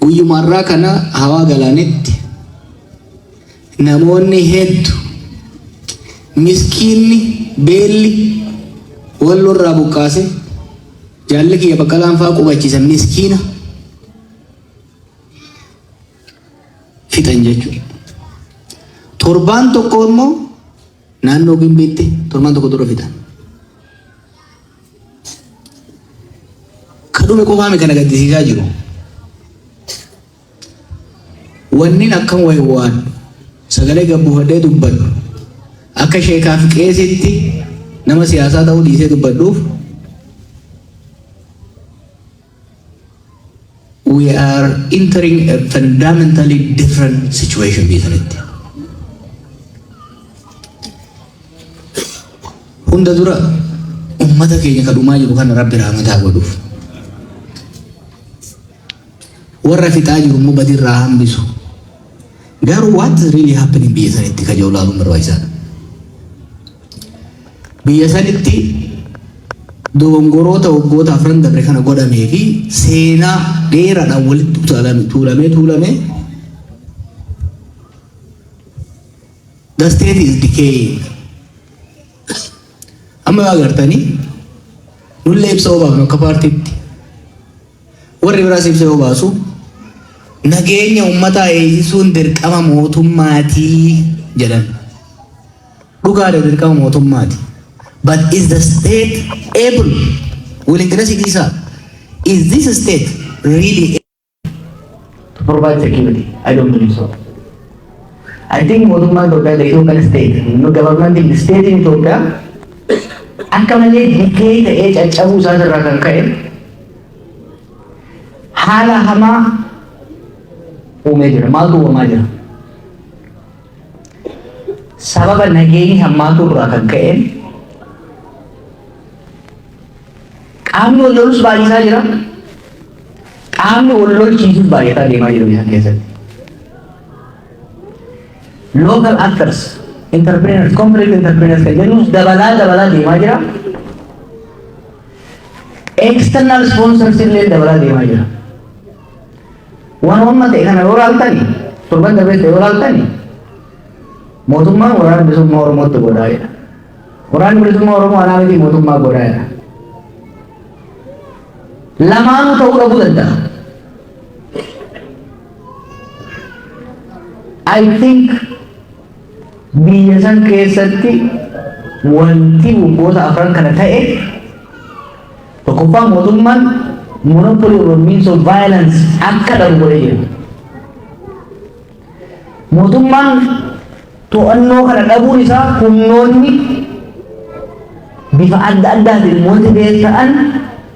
O: Guyyuma har'aa kana hawaa galaanitti namoonni hedduu miskiinni beelli wallorraa buqqaase, jaalli kiyya Baqqalaan fa'aa qubachiisan, miskiina. fixan jechuudha. Torbaan tokko immoo naannoo Gimbiitti torbaan tokko dura fixan. Ka dhume qofaami kana gaddisiisaa jiru. Wannin akkan waywaadhu, sagalee gad buufadhee dubbadhu, akka sheekaa fi qeesitti nama siyaasaa ta'uu dhiisee dubbadhuuf we are entering a fundamentally different situation biyya sanitti. Hunda dura ummata keenya ka dhumaa jiru kana Rabbi rahmata haa godhuuf. Warra fixaa jiru immoo badii irraa hambisu. Garuu what is really happening biyya sanitti ka jiru ilaaluun barbaachisaadha. Biyya sanitti dogongoroota waggoota afran dabre kana godhamee fi seenaa dheeraadhaan walitti tuulamee tuulamee the state is decaying. Amma yoo agartanii nullee ibsa obaafnu akka paartiitti Warri biraas ibsa yoo baasu nageenya uummataa eegsisuun dirqama mootummaati jedhan. Dhugaadha dirqama mootummaati. But is the state able willingness dhiisaa is this state really to provide security? I don't believe so. I think mootummaan Itoophiyaa the Ethiopian state, no government in the state in Ethiopia akka malee decay ta'ee caccabuu isaatirraa kan ka'e haala hamaa uumee jira. Maaltu uumamaa jira? Sababa nageenyi hammaatuu irraa kan ka'een qaamni wal lolus baay'isaa jira. Qaamni wal lolchiisus baay'ataa deemaa jira biyya keessatti. Local actors, entrepreneurs, conflict entrepreneurs kan jennus dabalaa dabalaa deemaa jira. External sponsors illee dabalaa deemaa jira. Waan amma ta'e kana yoo laaltani, torban darbee ta'e yoo laaltani, mootummaan waraana bilisummaa Oromootti godhaa jedha. Waraanni bilisummaa Oromoo anaa miti mootummaa godhaa jedha. Lamaanuu ta'uu dhabuu danda'a. I think biyya san keessatti wanti waggoota afran kana ta'e tokkoffaa mootummaan monopoly over means of violence akka dhabu godhee jira. Mootummaan to'annoo kana dhabuun isaa humnoonni bifa adda addaatiin motivate ta'an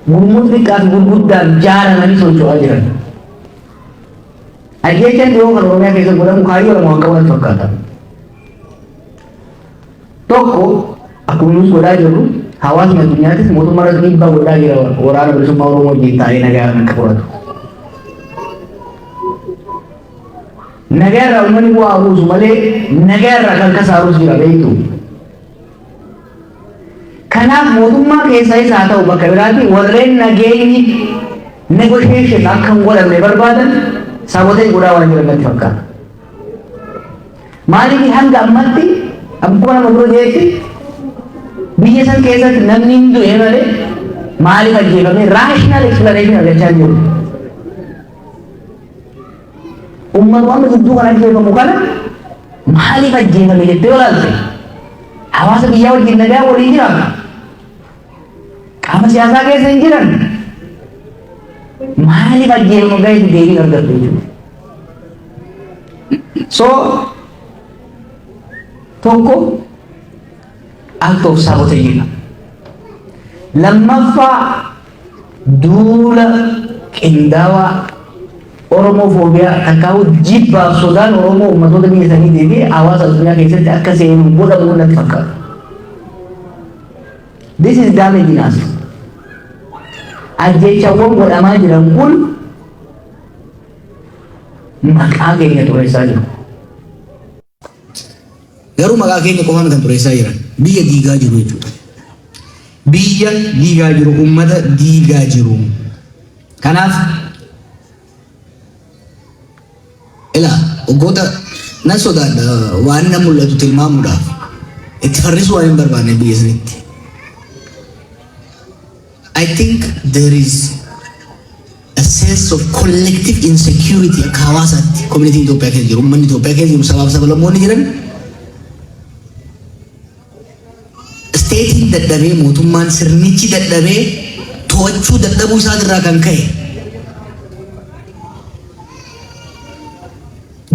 O: gurmuu xixiqqaa fi gurguddaan jaaramanii socho'aa jiran. Ajjeechaan dhiyoo kan Oromiyaa keessa godhamu kaayyoo lama waan qabu natti fakkaata. Tokko akkuma nus godhaa jirru hawaasni addunyaatis mootummaa irratti dhiibbaa godhaa jira waraana bilisummaa Oromoo wajjin taa'ee nagaa akka furatu. Nagaa irraa uummanni bu'aa buusu malee nagaa irraa kan kasaarus jira beektu. Kanaaf mootummaa keessayis haa ta'u bakka biraatti warreen nageenyi negotiation akka hin godhamne barbaadan sabotage godhaa waan jiran natti fakkaata. Maaliif hanga ammatti akkuma nama dura jeetti biyya san keessatti namni hin du'e malee maaliif ajjeefame rational explanation argachaa hin jiru. Ummatu amma jidduu kan ajjeefamu kana maaliif ajjeefame jettee yoo ilaalte hawaasa biyyaa wajjin nagaa walii jiraatu. Qaama siyaasaa keessa hin jiran. Maaliif ajjeefamu gaheetu deebiin argattu jechuudha. So tokko act of sabotage dha. Lammaffaa duula qindaawaa Oromofoobiyaa takkaa'uu jibbaaf sodaan Oromoo ummatoota biyya saniitii fi hawaasa addunyaa keessatti akka seenu godhamu natti fakkaata. This is damaging us. Ajjeechawwan godhamaa jiran kun maqaa keenya xureessaa jiru. Garuu maqaa keenya qofaan kan xureessaa jiran biyya diigaa jiru jechuudha. Biyya diigaa jiru, ummata diigaa jiru. Kanaaf ilaa waggoota nan sodaadha waan na mul'atu tilmaamuudhaaf itti farrisuu waan hin barbaanne biyya sanitti. I think there is A sense of collective insecurity akka hawaasaatti community Itoophiyaa keessa jiru, uummanni Itoophiyaa keessa jiru, sabaaf sablammoonni jiran, stateiin dadhabee, mootummaan sirnichi dadhabee to'achuu dadhabuu isaatirraa kan ka'e,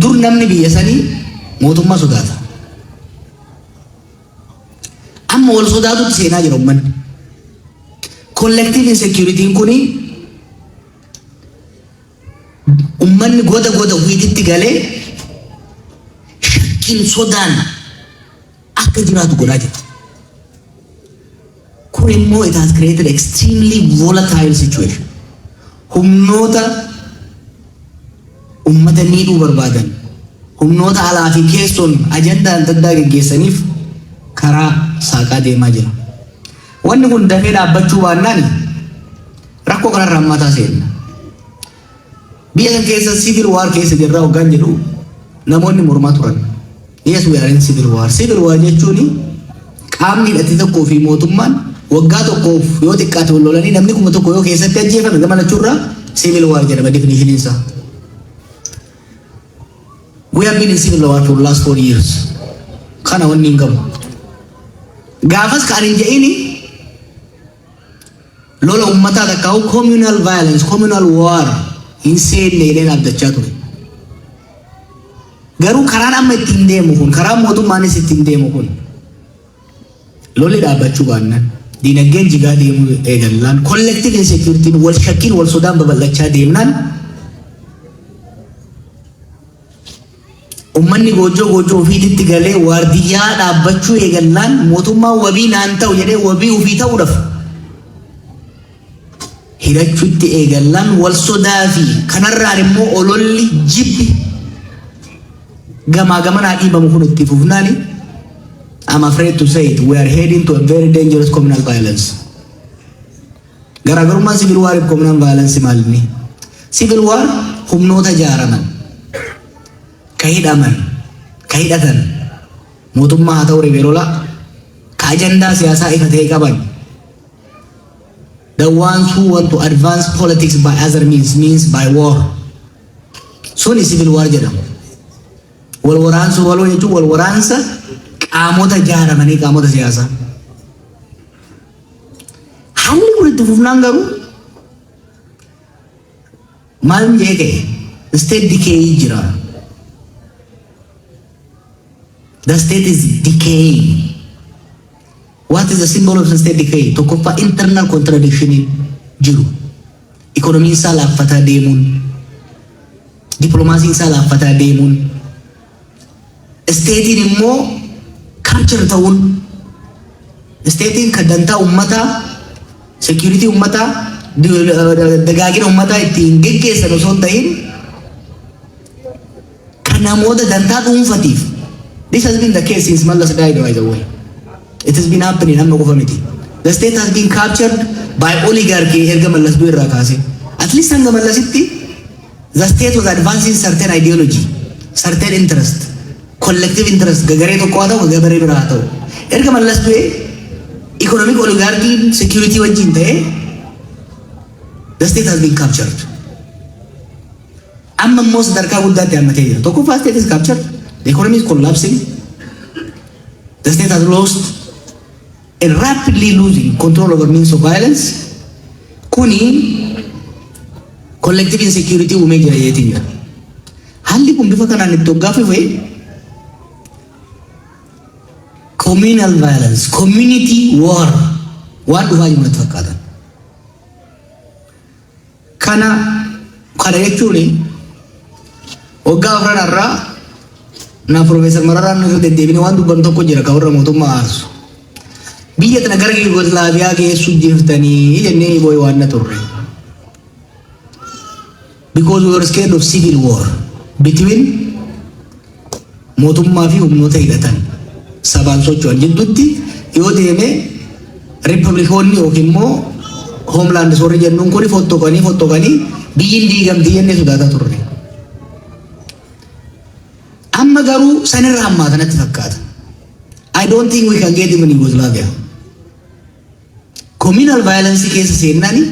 O: dur namni biyya sanii mootummaa sodaata. Amma wal sodaatutti seenaa jira uummanni. Collective insecurity'n kuni uummanni goda goda ofiititti galee shakkiin sodaan akka jiraatu godhaa jira. Kun immoo it has created extremely volatile situation. Humnoota ummata miidhuu barbaadan, humnoota alaa fi keessoon ajandaa adda addaa geggeessaniif karaa saaqaa deemaa jira. Wanni kun dafee dhaabbachuu baannaan rakkoo kanarra hammataa seenna. Biyya kan keessa civil war keessa jirra hoggaan jedhu namoonni mormaa turan. Yes, we are in civil war. Civil war jechuun qaamni hidhate tokkoo fi mootummaan waggaa tokkoof yoo xiqqaate wal lolanii namni 1000 yoo keessatti ajjeefame gama lachuurraa civil war jedhama definition isaa. We have been in civil war for the last 4 years. Kana wanni hin qabu. Gaafas kan hin je'ini lola uummataa takkaa'u communal violence, communal war hin seenne jedheen abdachaa ture. Garuu karaan amma ittiin deemu kun, karaan mootummaanis ittiin deemu kun, lolli dhaabbachuu baannaan, diinagdeen jigaa deemuu eegallaan, collective insecurity wal shakkiin wal sodaan babal'achaa deemnaan, ummanni goojjoo goojjoo ofiititti galee waardiyyaa dhaabbachuu eegallaan, mootummaan wabii naan ta'u jedhee wabii ofii ta'uudhaaf hidhachuutti eegallaan, wal sodaa fi kanarraan immoo ololli jibbi gamaa gamanaa dhiibamu kun itti fufnaani, I'm afraid to say it, we are heading to a very dangerous communal violence. Garaagarummaan civil war fi communal violence maal inni? Civil war humnoota ijaaraman, ka hidhaman, ka hidhatan, mootummaa haa ta'u riphee lolaa, ka ajandaa siyaasaa ifa ta'e qaban. The ones who want to advance politics by other means, means by war. Suni civil war jedhama. Wal waraansa waloo jechuun wal waraansa qaamota ijaaramanii, qaamota siyaasaa. Haalli kun itti fufnaan garuu maal jee ka'e, state decay jira. The state is decaying. What is the symbol of the state decay? Tokkoffaa, internal contradiction jiru. Ikonomiin isaa laaffataa deemuun, dippiloomaasiin isaa laaffataa deemuun, stateiin immoo capture ta'uun, stateiin kan dantaa uummataa, security uummataa, dagaagina uummataa ittiin geggeessan osoo hin ta'in kan namoota dantaa dhuunfatiif. This has been the case since Mallas died, by the way. It has been happening, amma qofa miti. The state has been captured by oligarchy erga Mallas du'e irraa kaasee. At least hanga Mallasitti the state was advancing certain ideology, certain interest, collective interest, gagaree tokko haa ta'u, gagaree biraa haa ta'u. Erga Mallas du'e economic oligarchy security wajjin ta'ee the state has been captured. Amma immoo sadarkaa guddaatti hammatee jira. Tokkoffaa, state is captured. The economy is collapsing. The state has lost and rapidly losing control over means of violence. Kuni collective insecurity uumee jira jeetiin jira. Haalli kun bifa kanaan itti hoggaa fufe communal violence, community war waan dhufaa jiru natti fakkaata. Kana jechuun waggaa 4 irraa na Profeesar Mararaan irra deddeebinee waan dubbannu tokko jira kan warra mootummaa aarsu. Biyya tana gara Yugoslaaviyaa geessu jirtanii jennee boo'ee waan na turre. Because we were scared of civil war between mootummaa fi humnoota hidhatan sabaan socho'an jidduutti yoo deeme, riippablikoonni yookiin immoo homeland warri jennuun kun fottoqanii fottoqanii biyyi diigamti jennee sodaataa turre. Amma garuu sanirra hammaata natti fakkaata. I don't think we can get even Yugoslavia. Communal violence keessa seennaani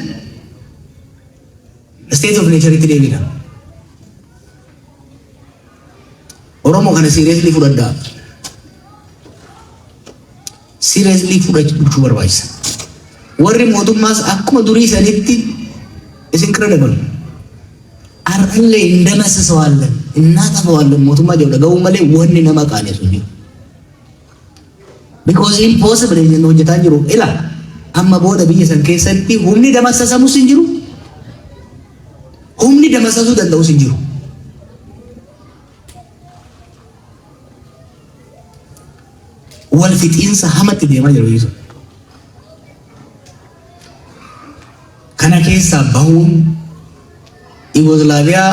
O: State of nature itti deebina. Oromoo kana seriously fudhadhaa. Seriously fudhachuu barbaachisa. Warri mootummaas akkuma durii sanitti is incredible. Har'allee እንደመስሰዋለን እናጠፋዋለን mootummaa jedhu dhaga'uu malee wanni nama qaanessu jiru. Because impossible inni hojjetaa jiru ila amma booda biyya san keessatti humni damassasamus hin jiru. Humni damassasuu danda'us hin jiru. Wal fixiinsa hamatti deemaa jiru biyyi sun. Kana keessaa bahuun Yugoslaaviyaa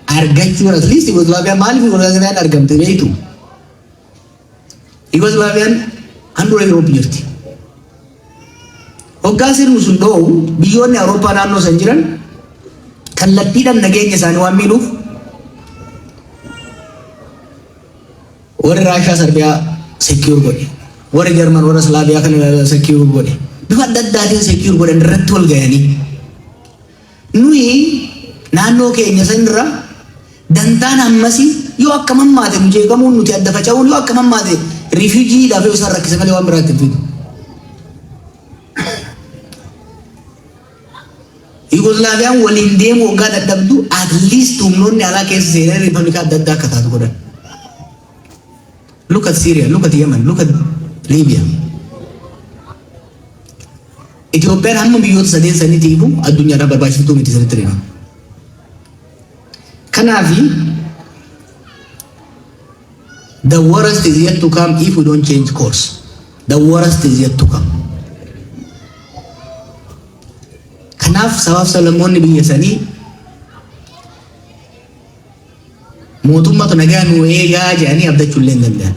O: argachuun, at least Yugoslaaviyaa, maaliif Yugoslaaviyaan argamte beektu? Yugoslaaviyaan handhuura Yuroop jirti. Hoggaa sirni sun dho'u biyyoonni Awurooppaa naannoo san jiran kallattiidhaan nageenya isaanii waan miidhuuf warri Raashaa Sarbiyaa secure godhe. Warri Jarman warra Slaaviyaa kana secure godhe. Bifa adda addaatiin secure godhan irratti wal ga'anii. Nuyi naannoo keenya sanirra dantaan hammasii yoo akka mammaate nu jeeqamuun, nuti adda faca'uun yoo akka mammaate refugee dhaaf yoo isaan rakkise malee waan biraatti hin fidu. Yugoslaaviyaan waliin deemuu waggaa dadhabdu at least humnoonni alaa keessa seenanii riippablika adda addaa akka taatu godhan. Look at Syria, look at Yemen, look at Libya. Itoophiyaan hamma biyyoota sadeen saniitiifuu addunyaadhaan barbaachiftuu miti sanitti hima. Kanaafi the worst is yet to come if we don't change course. The worst is yet to come. Kanaaf sabaaf sablammoonni biyya sanii mootummatu nagaa nu eegaa jedhanii abdachuu illee hin danda'an.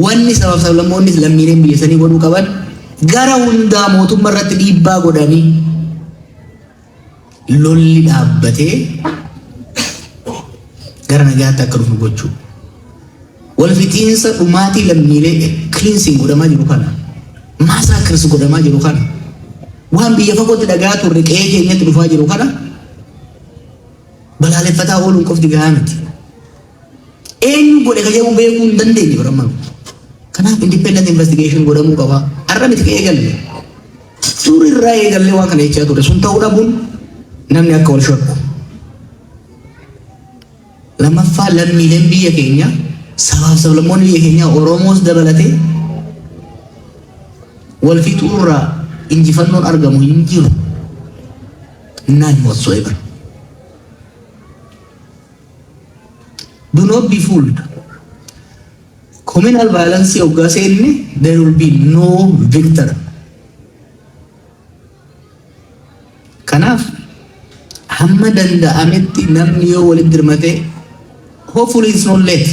O: Wanni sabaaf sablammoonni lammiileen biyya sanii godhuu qaban gara hundaa mootummaa irratti dhiibbaa godhanii lolli dhaabbatee gara nagaatti akka dhufu gochuu. Wal fixiinsa dhumaatii lammiilee cleansing godhamaa jiru kana, massacres godhamaa jiru kana, waan biyya fagootti dhagaa turre qe'ee keenyatti dhufaa jiru kana balaaleffataa ooluun qofti gahaa miti. Eenyu godhe ka jedhu beekuu hin dandeenye baramma. Kanaaf independent investigation godhamuu qaba. Har'a miti ka eegalle. Suur irraa eegallee waan kana jechaa ture. Sun ta'uu dhabuun namni akka wal shakku. Lammaffaa, lammiileen biyya keenya, sabaaf sablammoonni biyya keenya, Oromoos dabalatee, wal fixuurraa injifannoon argamu hin jiru. None whatsoever. Do not be fooled. Communal violence hoggaa seenne there will be no victor. Kanaaf hamma danda'ametti namni yoo walitti dirmatee, hopefully it's not late,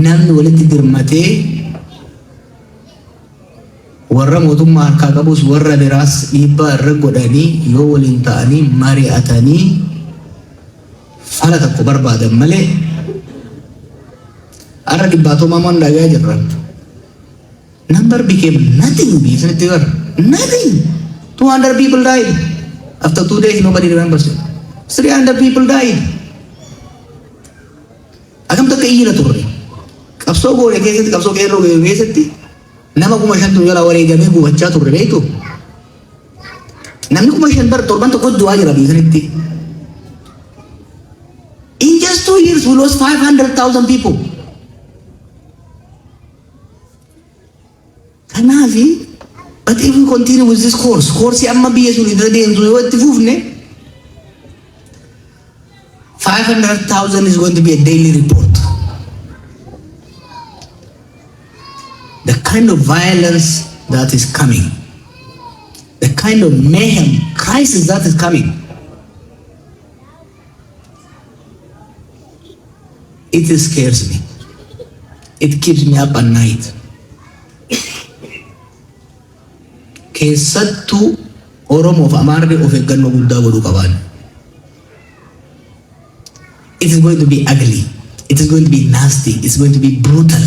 O: namni walitti dirmatee warra mootummaa harkaa qabus warra biraas dhiibbaa irra godhanii yoo waliin ta'anii mari'atanii fala tokko barbaadan malee har'a dhibbaatoomaa maan dhagaa jirran. Number became nothing biyya sanatti bara. Nothing. 200 people died. After 2 days nobody remembers it. 300 people died. Akkam takka iyyina turre. Qabsoo goone keessatti, qabsoo qeerroo goone keessatti nama 5,000tu jala wareegamee gubachaa turre, beektu. Namni 5,000 bar torban tokko du'aa jira biyya sanitti. In just 2 years we lost 500,000 people. Kanaafi, but if we continue with this course, course amma biyya sun irra deemtu yoo itti fufne, 500,000 is going to be a daily report. The kind of violence that is coming, the kind of mayhem, crisis that is coming, it scares me. It keeps me up at night. Keessattuu Oromoo fi Amaarri of eeggannoo guddaa godhuu qaban. It is going to be ugly. It is going to be nasty. It's going to be brutal.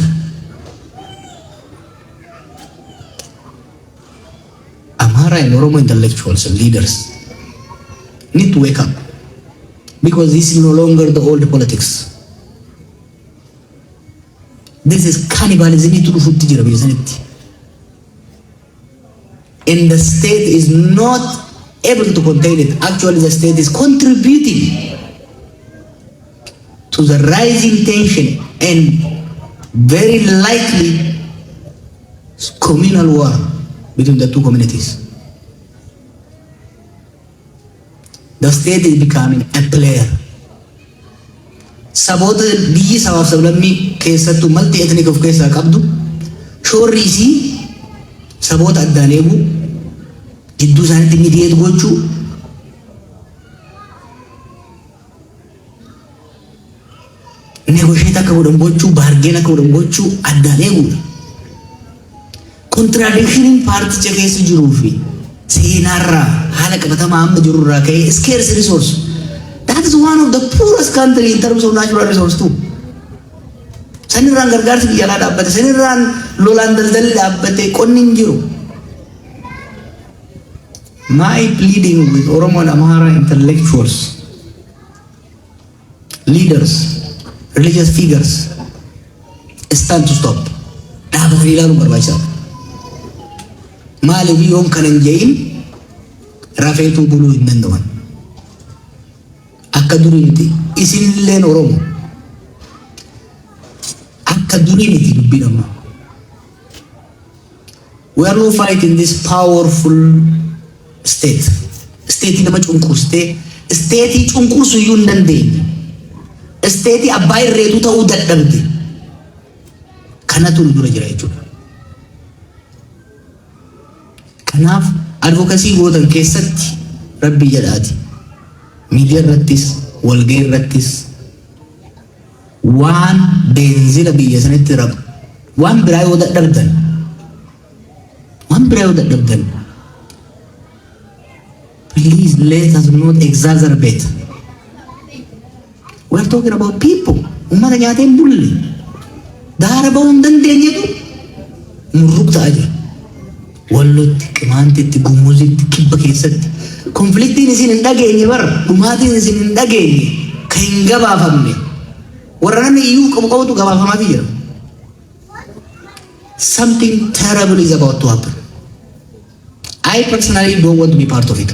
O: Amhara and Oromo intellectuals and leaders need to wake up. Because this is no longer the old politics. This is cannibalism itu dhufutti jira biyya sanitti. And the state is not able to contain it. Actually, the state is contributing to the rising tension and very likely communal war between the two communities. The state is becoming a player. Saboota biyyi sabaaf sablammii keessattuu multi ethnic of keessaa qabdu, shoorri isii saboota addaan eeguu, jidduu isaaniitti mediate gochuu, negotiate akka godhan gochuu, bargain akka godhan gochuu, addaan eeguudha. Contradictioniin paarticha keessa jiruu fi seenaarraa, haala qabatamaa amma jirurraa ka'ee, scarce resource. That is one of the poorest country in terms of natural resource too. Sanirraan gargaarsi biyya alaa dhaabbate, sanirraan lolaan daldalli dhaabbate, qonni hin jiru. My pleading with Oromo and Amhara intellectuals, leaders, religious figures, it's time to stop. Dhaabatanii ilaaluun barbaachisaadha. Maaliif yoon kana hin jedhin, rafeetuu buluu hin danda'an. Akka durii miti. Isinilleen Oromo. Akka durii miti dubbiin amma. We are not fighting this powerful state. State nama cunqursitee, state cunqursuu iyyuu hin dandeenye. State abbaa irreetu ta'uu dadhabde. Kanatu nu dura jira jechuudha. Kanaaf advocacy gootan keessatti rabbii jedhaati. Miidiyaa irrattis, walgahii irrattis waan beenzila biyya sanitti rabu, waan biraa yoo dadhabdan, waan biraa yoo dadhabdan, please let us not exacerbate. We are talking about people. Uummata nyaatee hin bulle. Daara bahuu hin dandeenyetu murruq ta'aa jira. Wallotti, Qimaantitti, Gumuzitti, Kibba keessatti. Conflictiin isin hin dhageenye bara, dhumaatiin isin hin dhageenye, kan hin gabaafamne. Warra namni iyyuu qabu qabutu gabaafamaati jira. Something terrible is about to happen. I personally don't want to be part of it.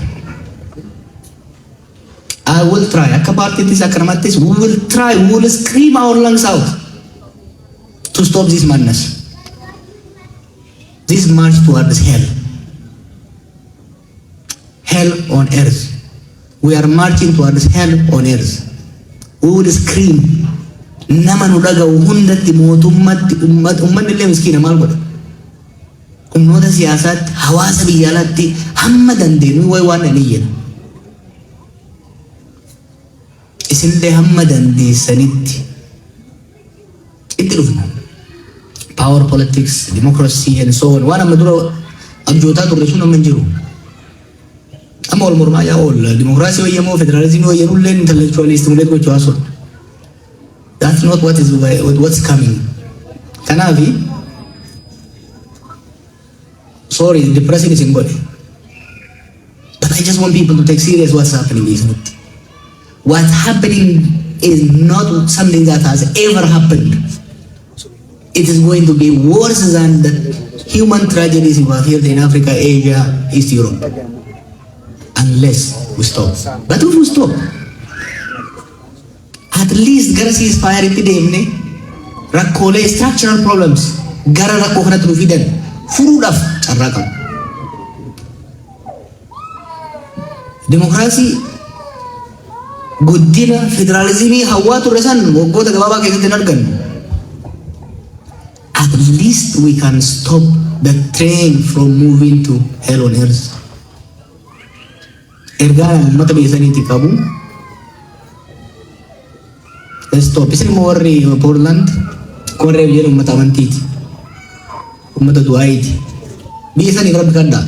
O: I will try. Akka paartiittis, akka namattis, we will try. We will scream our lungs out to stop this madness. This march towards hell. Hell on earth. We are marching towards hell on earth. We will scream. Nama nu dhaga'u hundatti, mootummatti, uummanni illee miskiina maal godha? Humnoota siyaasaatti, hawaasa biyya alaatti, hamma dandeenyu wayi waan hin iyyina. Isinillee hamma dandeessanitti itti dhufna. Power politics, democracy and so on. Waan amma dura abjootaa turre sun amma hin jiru. Amma wal mormaa yaa oolla. Dimokiraasii wayyamoo, federaalizimii wayyanullee intellectually stimulate gochuu haasoo. That's not what's coming. Kanaafi, sorry, depressing isin godhe. But I just want people to take serious what's happening, isn't it? What's happening is not something that has ever happened. It is going to be worse than the human tragedies we have here in Africa, Asia, East Europe. Unless we stop. But if we stop, at least gara ceasefire itti deemne, rakkoolee structural problems gara rakkoo kanatti nu fidan furuudhaaf carraa qabna. Dimokiraasii, guddina, federaalizimii hawwaa turre san waggoota gabaabaa keessatti hin argannu. At least we can stop the train from moving to hell on earth. Ergaan uummata biyya saniitti qabu. Let's stop. Isin immoo warri Portland warri jedhu uummata amantiiti. Uummata du'aayiiti. Biyya saniif rabbi kadhaa.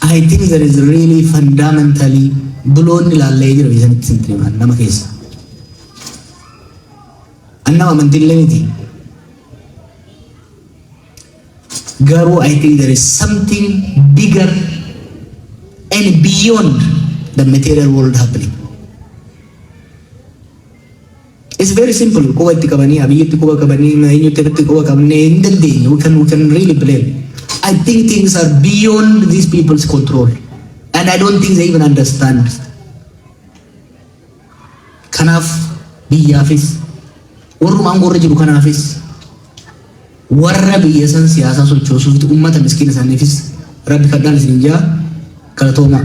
O: I think there is really fundamentally buloonni ilaallee jira biyya sanitti sinti nama keessa. An nama amantiillee miti. Garuu I think there is something bigger and beyond the material world happening. It's very simple. Quba itti qabanii, Abiyyitti quba qabanii, eenyutti itti quba qabnee hin dandeenye. We can really blame. I think things are beyond these people's control. And I don't think they even understand. Kanaaf biyyaafis, warruma aangoo irra jiru kanaafis, warra biyya san siyaasaa sochoosuuf uummata miskiina isaaniifis Rabbi kadhaan isin jaa, galatoomaa.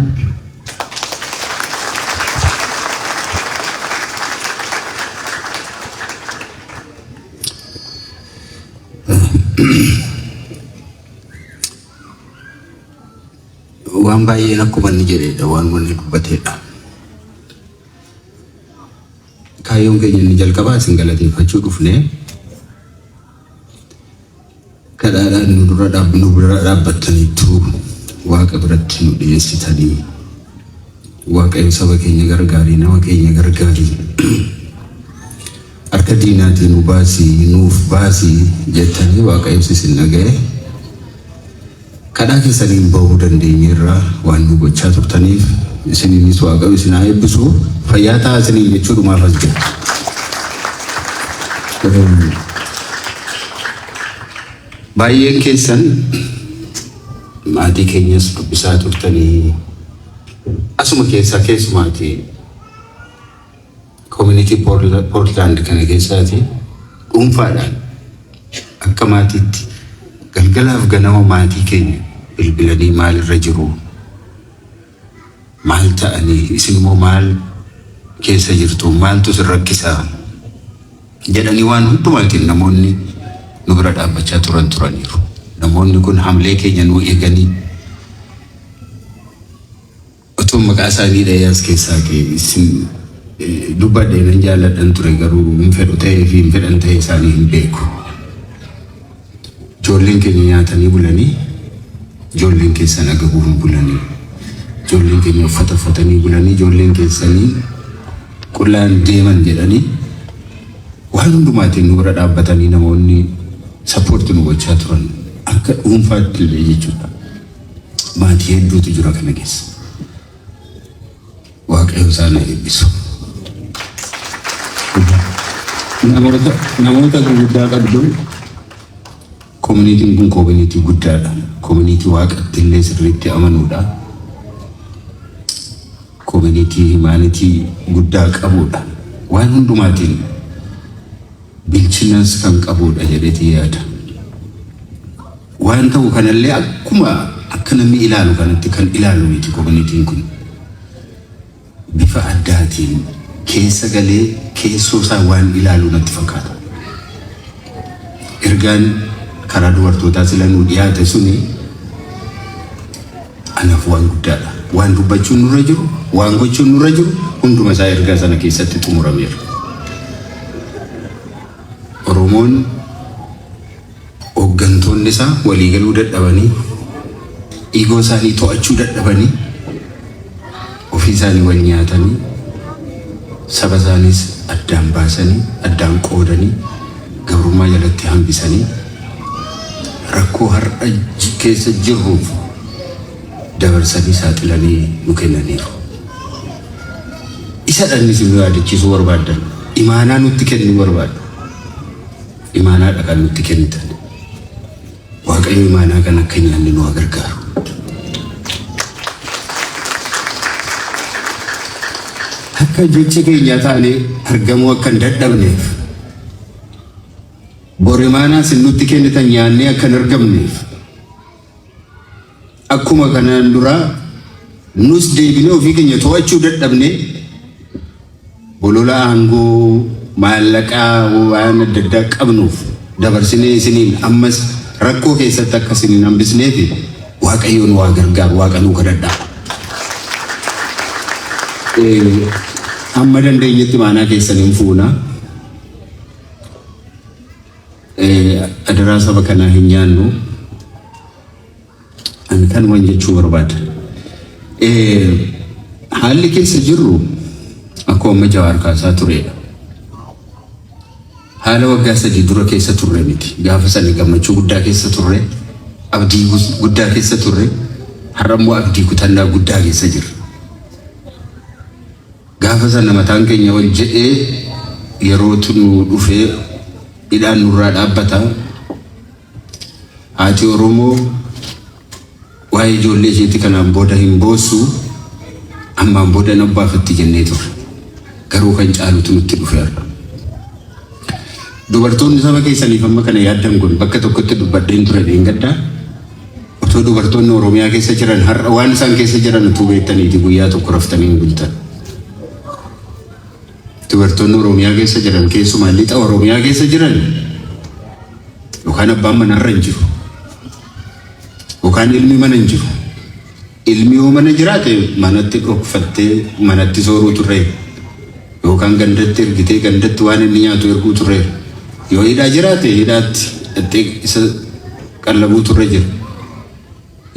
A: Waan baay'een akkuma inni jedhedha, waan wanni dubbatedha. Kaayyoon keenya inni jalqabaa isin galateeffachuu dhufnee, kadhaadhaan nu dura nu bira dhaabbattaniittu, Waaqa biratti nu dhiyeessitanii, Waaqayyo saba keenya gargaarii, nama keenya gargaarii, harka diinaatii nu baasii, nuuf baasii jettanii, Waaqayyo isin dhaga'e. Kadhaa keessaniin bahuu dandeenyeerra. Waan nu gochaa turtaniif isiniinis Waaqayyo isin haa eebbisu, fayyaa ta'aa isiniin jechuudhumaaf as jira. Baay'een keessan maatii keenyas dubbisaa turtanii, asuma keessaa keessumaati community Portland kana keessaati dhuunfaadhaan akka maatiitti galgalaaf ganama maatii keenya bilbilanii, maalirra jiru, maal ta'anii, isin immoo maal keessa jirtu, maaltu isin rakkisaa jedhanii, waan hundumaatiin namoonni nu bira dhaabbachaa turan turaniiru. Namoonni kun hamlee keenya nu eeganii, otoo maqaa isaanii dhahee as keessaa isin dubbadhee nan jaalladhan ture, garuu hin fedhu ta'ee fi hin fedhan ta'ee isaanii hin beeku. Ijoolleen keenya nyaatanii bulanii, ijoolleen keessan agabuu hin bulanii. Ijoolleen keenya uffata uffatanii bulanii, ijoolleen keessanii qullaan deeman jedhanii, waan hundumaatiin nu bira dhaabbatanii namoonni support nu gochaa turan akka dhuunfaatti illee jechuudha. Maatii hedduutu jira kana keessa. Waaqayyo isaan haa eebbisu. Namoota gurguddaa qabdu. Communityn kun community guddaadha. Community Waaqatti illee sirriitti amanuudha. Community humanity guddaa qabudha. Waan hundumaatiin bilchinas kan qabudha jedheeti yaada. Waan ta'u kanallee akkuma akka namni ilaalu kanatti kan ilaalu miti communityn kun. Bifa addaatiin keessa galee keessoo isaa waan ilaalu natti fakkaata. Ergaan karaa dubartootaa sila nuu dhiyaate suni anaaf waan guddaadha. Waan dubbachuun nurra jiru, waan gochuun nurra jiru hunduma isaa ergaa sana keessatti xumurameera. Oromoon hooggantoonni isaa waliigaluu dadhabanii, ego isaanii to'achuu dadhabanii, ofii isaanii wal nyaatanii, saba isaaniis addaan baasanii, addaan qoodanii, gabrummaa jalatti hambisanii, rakkoo har'a keessa jirruuf dabarsanii saaxilanii nu kennaniiru. Isa dhanni isin nu yaadachiisuu barbaaddan, imaanaa nutti kennuu barbaaddu. Imaanaadha kan nutti kennitan. Waaqayyo imaanaa kan akka nyaanne nu haa gargaaru. Akka jecha keenyaa taanee argamuu akka hin dadhabneef, bor imaanaa isin nutti kennitan nyaannee akka hin argamneef, akkuma kanaan duraa nus deebinee ofii keenya to'achuu dadhabnee, bolola aangoo, maallaqaa, waan adda addaa qabnuuf dabarsinee isiniin ammas rakkoo keessatti akka isiniin hambisneef Waaqayyoon waa gargaaru, Waaqa nuu kadhadhaa. Amma dandeenyetti maanaa keessan hin fuuna. Adaraa saba kanaa hin nyaannu. Ani kanuman jechuu barbaada. Haalli keessa jirru akkuma amma Jawaar kaasaa turedha. Haala waggaa 3 dura keessa turre miti. Gaafa sani gammachuu guddaa keessa turre, abdii guddaa keessa turre, har'a immoo abdii kutannaa guddaa keessa jirra. Gaafa sana mataan keenya ol jedhee yerootu nu dhufee hidhaan nurraa dhaabbata. Haati Oromoo waa'ee ijoollee isheetti kanaan booda hin boossu, ammaan booda hin obbaafatti jennee turre. Garuu kan caalutu nutti dhufeera. Dubartoonni saba keessaniif amma kana yaaddan kun, bakka tokkotti dubbadheen ture dheengaddaa. Otoo dubartoonni Oromiyaa keessa jiran har'a waan isaan keessa jiran utuu beektaniiti guyyaa tokko raftanii hin bultan. Dubartoonni Oromiyaa keessa jiran, keessumaa lixa Oromiyaa keessa jiran, yookaan abbaan manarra hin jiru, yookaan ilmi mana hin jiru. Ilmi yoo mana jiraate manatti dhokfattee manatti sooruu turre, yookaan gandatti ergitee gandatti waan inni nyaatu erguu turre. Yoo hidhaa jiraate hidhaatti dhattee isa qallabuu turre jira.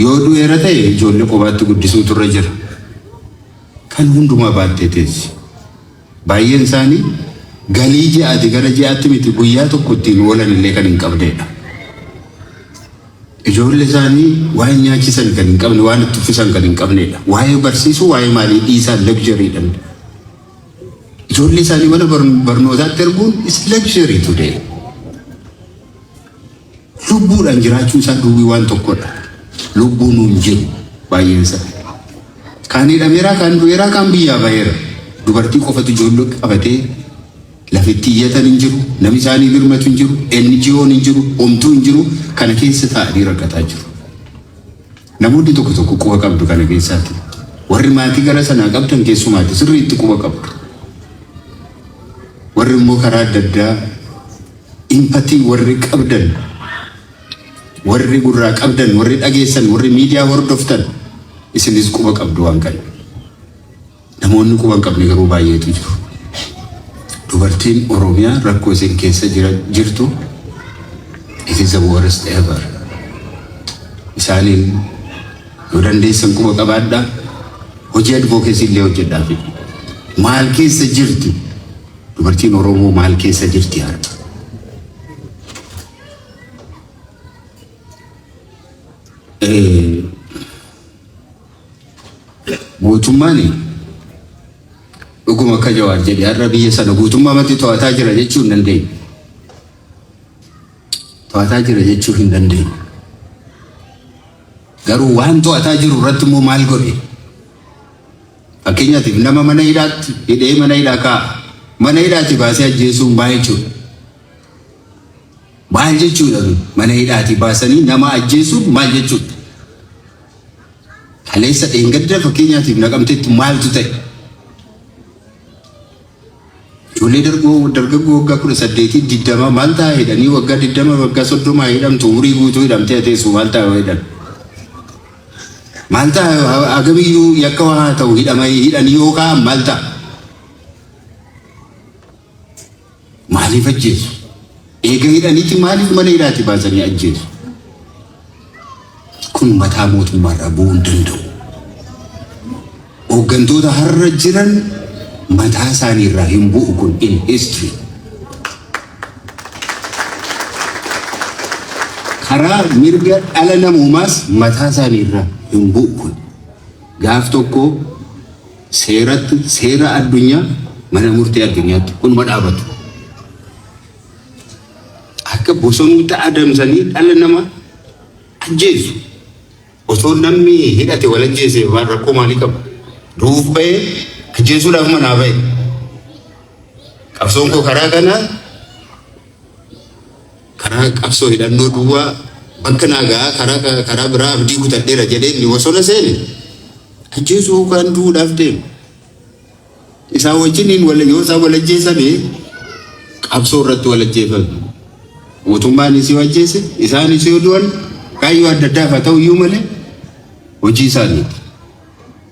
A: Yoo du'eera ta'e ijoollee kophaatti guddisuu turre jira. Kan hundumaa baattee teessi. Baay'een isaanii galii ji'aati gara ji'aatti miti, guyyaa tokko ittiin oolan illee kan hin qabnedha. Ijoollee isaanii waan nyaachisan kan hin qabne, waan itti uffisan kan hin qabnedha. Waa'ee barsiisuu, waa'ee maalii dhiisaa, luxury dha. Ijoollee isaanii mana barnootaatti erguun is luxury today. Lubbuudhaan jiraachuu isaa duwwii waan tokkodha. Lubbuun hin jiru baay'een isaa. Kaan hidhameera, kaan du'eera, kaan biyyaa baheera. Dubartii qofatu ijoollee qabatee lafitti iyyatan hin jiru, namni isaanii birmatu hin jiru, NGO'n hin jiru, homtuu hin jiru, kana keessa taa'anii rakkataa jiru. Namoonni tokko tokko quba qabdu kana keessaatti. Warri maatii gara sanaa qabdan keessumaatti sirriitti quba qabdu. Warri immoo karaa adda addaa empathy warri qabdan, warri gurraa qabdan, warri dhageessan, warri miidiyaa hordoftan, isinis quba qabdu waan kana. Namoonni quba hin qabne garuu baay'eetu jiru. Dubartiin Oromiyaa rakkoo isin keessa jirtu, it is the worst ever. Isaaniin yoo dandeessan quba qabaadhaa. Hojii advocacy illee hojjedhaa fi maal keessa jirti? Dubartiin Oromoo maal keessa jirti har'a? Mootummaan dhuguma akka Jawaar jedhe har'a biyya sana guutummaamatti to'ataa jira jechuu hin dandeenyu. To'ataa jira jechuu hin dandeenyu. Garuu waan to'ataa jiru irratti immoo maal godhe? Fakkeenyaatiif, nama mana hidhaatti hidhee mana hidhaa kaa'a. Mana hidhaatti baasee ajjeesuun maal jechuudha? Maal jechuudha? Mana hidhaatii baasanii nama ajjeesuun maal jechuudha? Kaleessa dheengadda fakkeenyaatiif Naqamteetti maaltu ta'e? Ijoollee dargaggoo waggaa 18, 20 maal ta'a hidhanii, waggaa 20, waggaa 30 hidhamtu, umurii guutuu hidhamtee teessu maal ta'a hidhan? Maal ta'a hagamiyyuu yakka waa haa ta'u hidhamanii hidhanii yoo kaa'an maal ta'a? Maaliif ajjeesu? Eega hidhaniiti maaliif mana hidhaati baasanii ajjeesu? Kun mataa mootummaarraa bu'uu hin danda'u. Hooggantoota har'a jiran mataa isaanii irraa hin bu'u kun in history. Karaa mirga dhala namoomaas mataa isaanii irraa hin bu'u kun. Gaaf tokko seeratti, seera addunyaa, mana murtii addunyaatti kunuma dhaabatu. Akka bosonuutti adamsanii dhala nama ajjeesu. Osoo namni hidhate wal ajjeese waan rakkoo maalii qaba? Du'uuf bahee, ajjeesuudhaaf manaa bahe. Qabsoon koo karaa kanaa, karaa qabsoo hidhannoo duwwaa bakka naa gahaa, karaa biraa abdii kutadheera jedhee inni bosona seene ajjeesuu yookaan du'uudhaaf deema. Isaan wajjiniin wal yoo isaan wal ajjeesanii qabsoo irratti wal ajjeefame. Mootummaanis yoo ajjeese, isaanis yoo du'an, kaayyoo adda addaaf haa ta'u iyyuu malee hojii isaaniiti.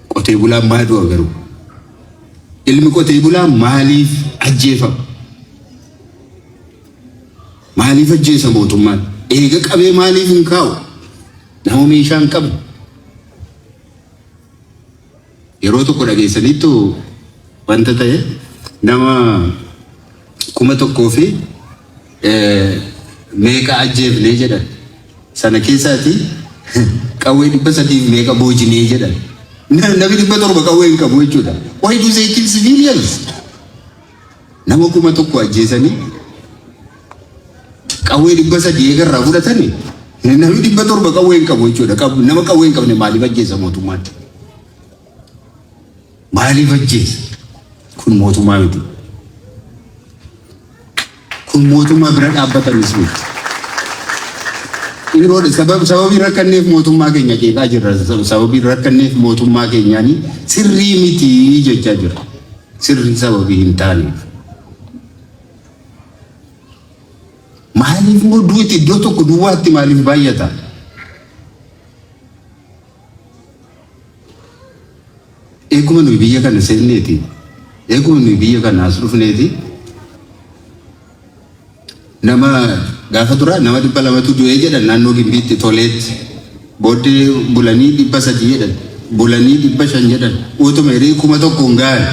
A: Qotee bulaan maa du'a garuu? Ilmi qotee bulaa maaliif ajjeefama? Maaliif ajjeesa mootummaan? Eega qabee maaliif hin kaa'u? Nama meeshaa hin qabne. Yeroo tokko dhageessaniittu wanta ta'e, nama 1000 fi meeqa ajjeefnee jedhan. Sana keessaati qawwee 300 meeqa boojinee jedhan. Namni 700 qawwee hin qabu jechuudha. Why do they kill civilians? Nama 1000 ajjeesanii qawwee 300 eegarraa fudhatanii, namni 700 qawwee hin qabu jechuudha. Nama qawwee hin qabne maaliif ajjeesa mootummaan? Maaliif ajjeesa? Kun mootummaa miti. Kun mootummaa bira dhaabbatanis miti. Yeroo sababii rakkanneef mootummaa keenya qeeqaa jirra. Sababii rakkanneef mootummaa keenyaanii sirrii miti jechaa jirra. Sirrii sababii hin taaneef. Maaliif immoo duuti iddoo tokko duwwaatti maaliif baay'ata? Eeguma nuyi biyya kana seenneeti, eeguma nuyi biyya kana as dhufneeti, nama gaafa dura nama 200tu du'ee jedhan naannoo Gimbiitti toleetti. Booddee bulanii 300 jedhan, bulanii 500 jedhan, utuma jedhee 1000 hin gahan.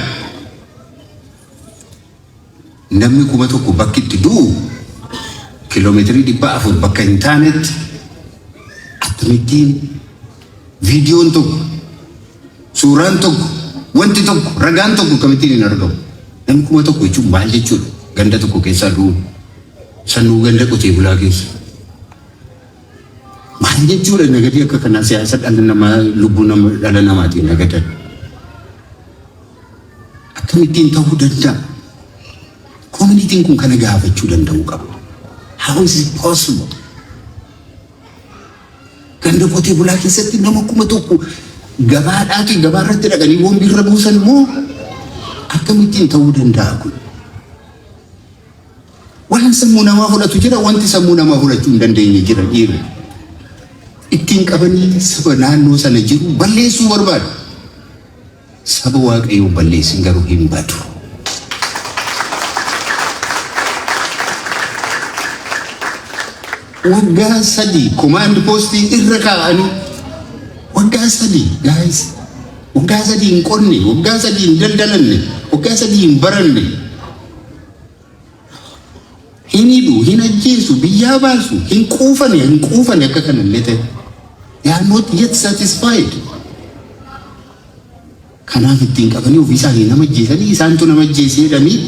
A: Namni 1000 bakki itti du'u kiiloomeetirii 400 bakka hin taanetti, akkamittiin viidiyoon tokko, suuraan tokko, wanti tokko, ragaan tokko akkamittiin hin argamu? Namni 1000 jechuun maal jechuudha? Ganda tokko keessaa du'u. Sanuu ganda qotee bulaa keessa. Maal jechuudha nagadii akka kanaa, siyaasa dhala namaa, lubbuu nama dhala namaatiin nagadan? Akkamittiin ta'uu danda'a? Communityn kun kana gaafachuu danda'uu qaba. How is it possible? Ganda qotee bulaa keessatti nama 1000 gabaadhaati gabaa irratti dhaqanii boombii irra buusan moo akkamittiin ta'uu danda'a kun? Waan sammuu namaa fudhatu jira, wanti sammuu namaa fudhachuu hin dandeenye jira dhiirri. Ittiin qabanii saba naannoo sana jiru balleessuu barbaadu. Saba Waaqayyoon balleessin garuu hin badu. Waggaa 3 command postii irra kaa'anii, waggaa 3, guys, waggaa 3 hin qonne, waggaa 3 hin daldalanne, waggaa 3 hin baranne. Hin hidhu, hin ajjeesu, biyyaa baasu, hin quufane, hin quufane akka kanallee ta'e. They are not yet satisfied. Kanaaf ittiin qabanii ofii isaanii nama ajjeesanii, isaantu nama ajjeesee jedhanii,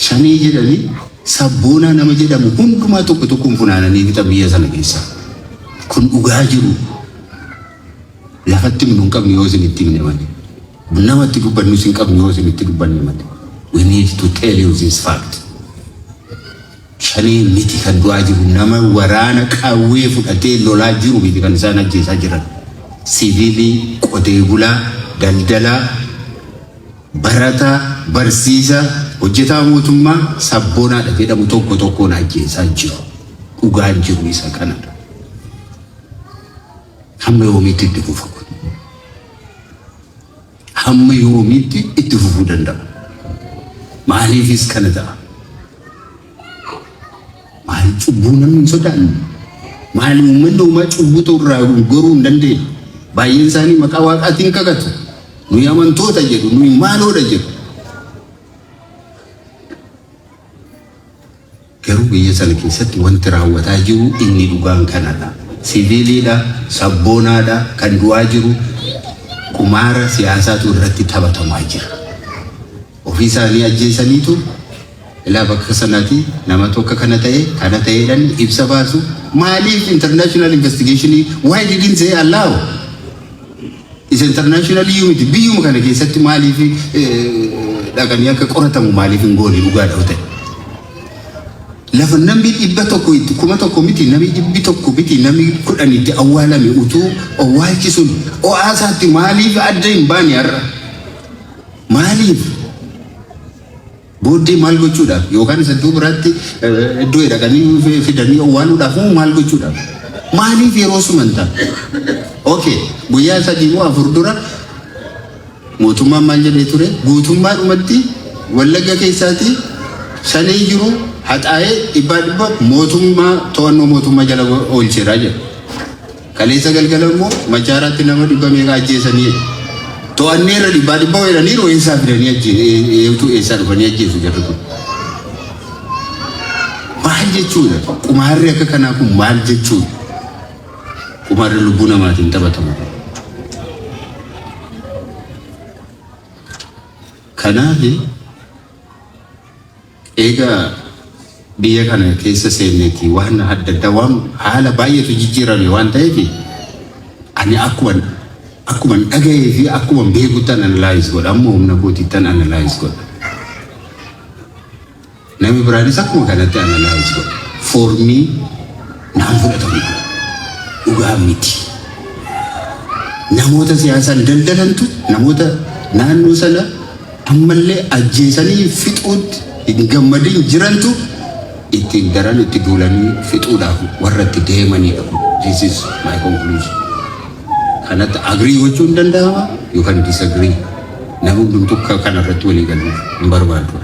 A: Shanee jedhanii, sabboonaa nama jedhamu hundumaa tokko tokkoon funaananii fixan biyya sana keessaa. Kun dhugaa jiru. Lafatti himnu hin qabnu yoo isin itti himne malee. Namatti dubbannus hin qabnu yoo isin itti dubbanne malee. We need to tell you this fact. Shanee miti kan du'aa jiru, nama waraana qawwee fudhatee lolaa jiru miti kan isaan ajjeesaa jiran. Siviilii, qotee bulaa, daldalaa, barataa, barsiisaa, hojjetaa mootummaa sabboonaadha jedhamu tokko tokkoon ajjeesaa jiru. Dhugaan jiru isa kanadha. Hamma yoomiitti itti fufa kun? Hamma yoomiitti itti fufuu danda'a? Maaliifis kana ta'a? Maal, cubbuu namni hin sodaanne? Maali, uummanni uumaa cubbuu ta'u irraa goruu hin dandeenye? Baay'een isaanii maqaa Waaqaatiin kakatu. Nuyi amantoota jedhu, nuyi maaloodha jedhu. Garuu biyya sana keessatti wanti raawwataa jiru inni dhugaan kanadha. Siviiliidha, sabboonaadha kan du'aa jiru, qumaara siyaasaatu irratti taphatamaa jira. Ofii isaanii ajjeesaniitu ilaa bakka sanatti nama tokko kana ta'e kana ta'eedhaan ibsa baasu. Maaliif international investigation, why didn't they allow? Isa international iyyuu miti, biyyuma kana keessatti maaliif dhaqanii akka qoratamu maaliif hin goone dhugaadha ta'e? Lafa namni 100 itti, 1000 miti, namni 100 miti, namni 10 itti awwaalame utuu owwaalchi sun ho'aasaatti maaliif adda hin baane har'a? Maaliif? Booddee maal gochuudhaaf? Yookaan isa iddoo biraatti iddoo dhaqanii fidanii owwaaluudhaaf moo maal gochuudhaaf? Maaliif yeroo suma hin taane? Okay, guyyaa 3 moo 4 dura mootummaan maal jedhee ture? Guutummaadhumatti Wallagga keessaati Shanee jiru haxaa'ee dhibbaa dhibba mootummaa to'annoo mootummaa jala oolcheera jedha. Kaleessa galgala immoo Machaaraatti nama dhibba meeqa ajjeesanii to'anneerra dhibbaa dhibba jedhaniiru. Eessaa fidanii ajjeesu? Eessaa dhufanii ajjeesu jarri kun? Maal jechuudha? Qumaarri akka kanaa kun maal jechuudha? Qumaarri lubbuu namaatiin taphatamu kun. Kanaaf egaa biyya kana keessa seenneeti waan adda addaa, waan haala baay'eetu jijjiirame waan ta'eef, ani akkuma dhaga'ee fi akkuma beekuttan analyze godha, ammoo humna kootiittan analyze godha. Namni biraanis akkuma kanatti analyze godha. For me, naan fudhatamu dhugaa miti. Namoota siyaasaan daldalantu, namoota naannoo sana ammallee ajjeesanii fixuutti hin gammadin jirantu ittiin daran itti duulanii fixuudhaaf warra itti deemanidha kun. This is my conclusion. Kanatti agree gochuun danda'ama yookaan disagree. Namni hundumtuu kana irratti walii galuu hin barbaadu.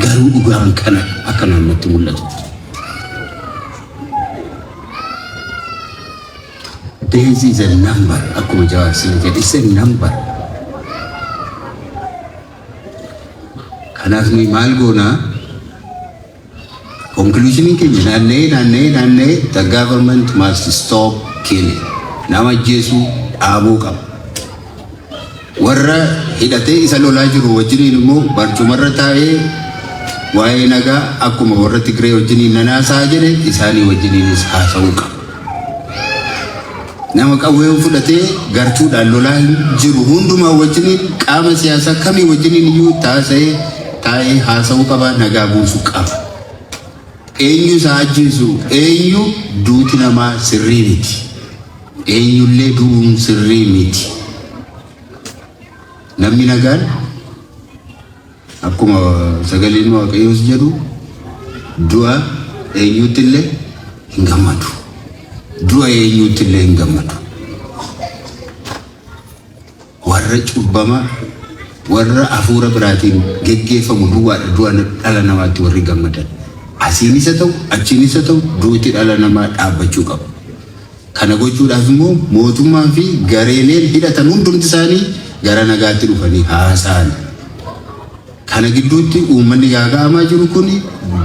A: Garuu dhugaan kana akka naannootti mul'atu. Death is a number, akkuma Jawaar sila jedhe, it's a number. Kanaaf nuyi maal goonaa? Conclusioniin keenya naanna'ee naanna'ee naanna'ee, the government must stop killing. Nama ajjeesuu dhaabuu qaba. Warra hidhatee isa lolaa jiru wajjiniin immoo barcumarra taa'ee waa'ee nagaa akkuma warra Tigree wajjiniin nanaasaa jedhe, isaanii wajjiniinis haasa'uu qaba. Nama qawwee fudhatee gartuudhaan lolaa jiru hundumaa wajjiniin, qaama siyaasaa kamii wajjiniin iyyuu taasa'ee taa'ee haasa'uu qaba, nagaa buusuu qaba. Eenyu isaa ajjeesu, eenyu duuti namaa sirrii miti. Eenyullee du'uun sirrii miti. Namni nagaan, akkuma sagaleen Waaqayyoos jedhu, du'a eenyutti illee hin gammadu. Du'a eenyutti illee hin gammadu. Warra cubbama, warra hafuura biraatiin geggeeffamu duwwaadha du'a dhala namaatti warri gammadan. Asiin isa ta'u, achiin isa ta'u, duuti dhala namaa dhaabbachuu qaba. Kana gochuudhaaf immoo mootummaan fi gareeleen hidhatan hundumti isaanii gara nagaatti dhufanii haasa'an. Kana gidduutti uummanni gaaga'amaa jiru kuni,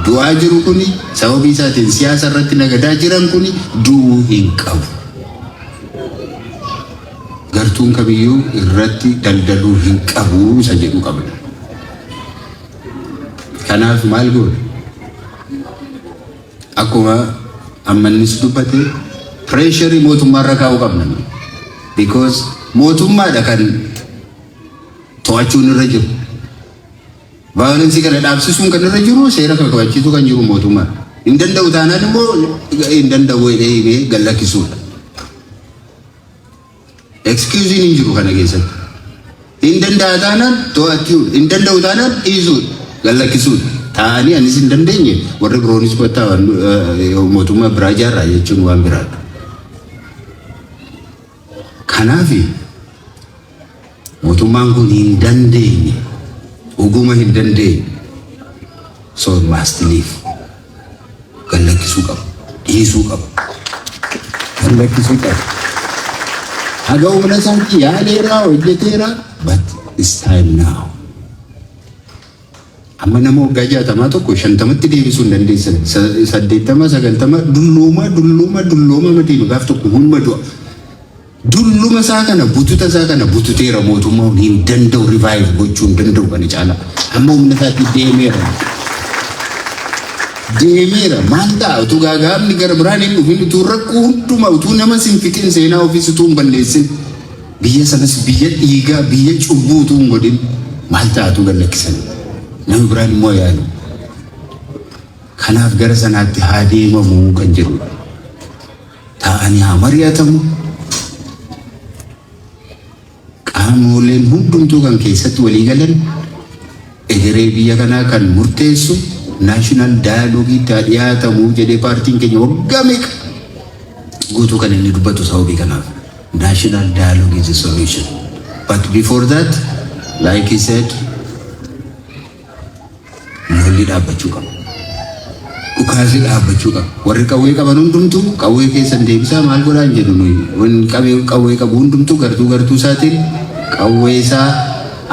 A: du'aa jiru kuni, sababii isaatiin siyaasa irratti nagadaa jiran kuni du'uu hin qabu. Gartuun kamiyyuu irratti daldaluu hin qabu isa jedhu qabna. Kanaaf maal goona? Akkuma ammannis dubbate, pressure mootummaarra kaa'uu qabna. Because mootummaadha kan to'achuun irra jiru. Violence kana dhaabsisuun kan irra jiru, seera kan kabachiisuu kan jiru mootummaadha. Hin danda'u taanaan immoo hin danda'u jedhee himee gallakkisuudha. Excuseiin hin jiru kana keessatti. Hin danda'a taanaan to'achuudha. Hin danda'u taanaan dhiisuudha. Gallakkisuudha. Taa'anii anis hin dandeenye, warri biroonis kottaa mootummaa biraa ijaarraa jechuun waan biraadha. Kanaaf mootummaan kun hin dandeenye, dhuguma hin dandeenye. So must leave. Gallakkisuu qaba. Dhiisuu qaba. Gallakkisuu qaba. Haga humna isaatti yaaleera, hojjeteera, but it's time now. Amma nama waggaa 60 tokko 50tti deebisuu hin dandeessan. 80, 90, dullooma, dullooma, dullooma madiinu gaaf tokko hunduma du'a. Dulluma isaa kana, bututa isaa kana bututeera, mootummaa hin danda'u, revive gochuu hin danda'u kana caala. Amma humna isaatti deemeera. Deemeera. Maal ta'a, utuu gaagaamni gara biraan hin dhufin, utuu rakkoo hundumaa, utuu nama sin fixin, seenaa ofiis utuu hin balleessin, biyya sanas biyya dhiigaa, biyya cubbuu utuu hin godhin, maal ta'a utuu gad lakkisan? Namni biraan immoo yaalu. Kanaaf gara sanaatti haa deemamuu kan jedhudha. Taa'anii haa mari'atamu. Qaamoleen hundumtuu kan keessatti walii galan, egeree biyya kanaa kan murteessu national dialogueitti haa dhiyaatamu jedhee paartiin keenya waggaa meeqa guutuu kan inni dubbatu sababii kanaaf. National dialogue is a solution. But before that, like he said, lolli dhaabbachuu qaba. Dhukaasni dhaabbachuu qaba. Warri qawwee qaban hundumtuu qawwee keessan deebisaa maal godhaan jedhu nuyi. Wanni qawwee qabu hundumtuu gartuu gartuu isaatiin qawwee isaa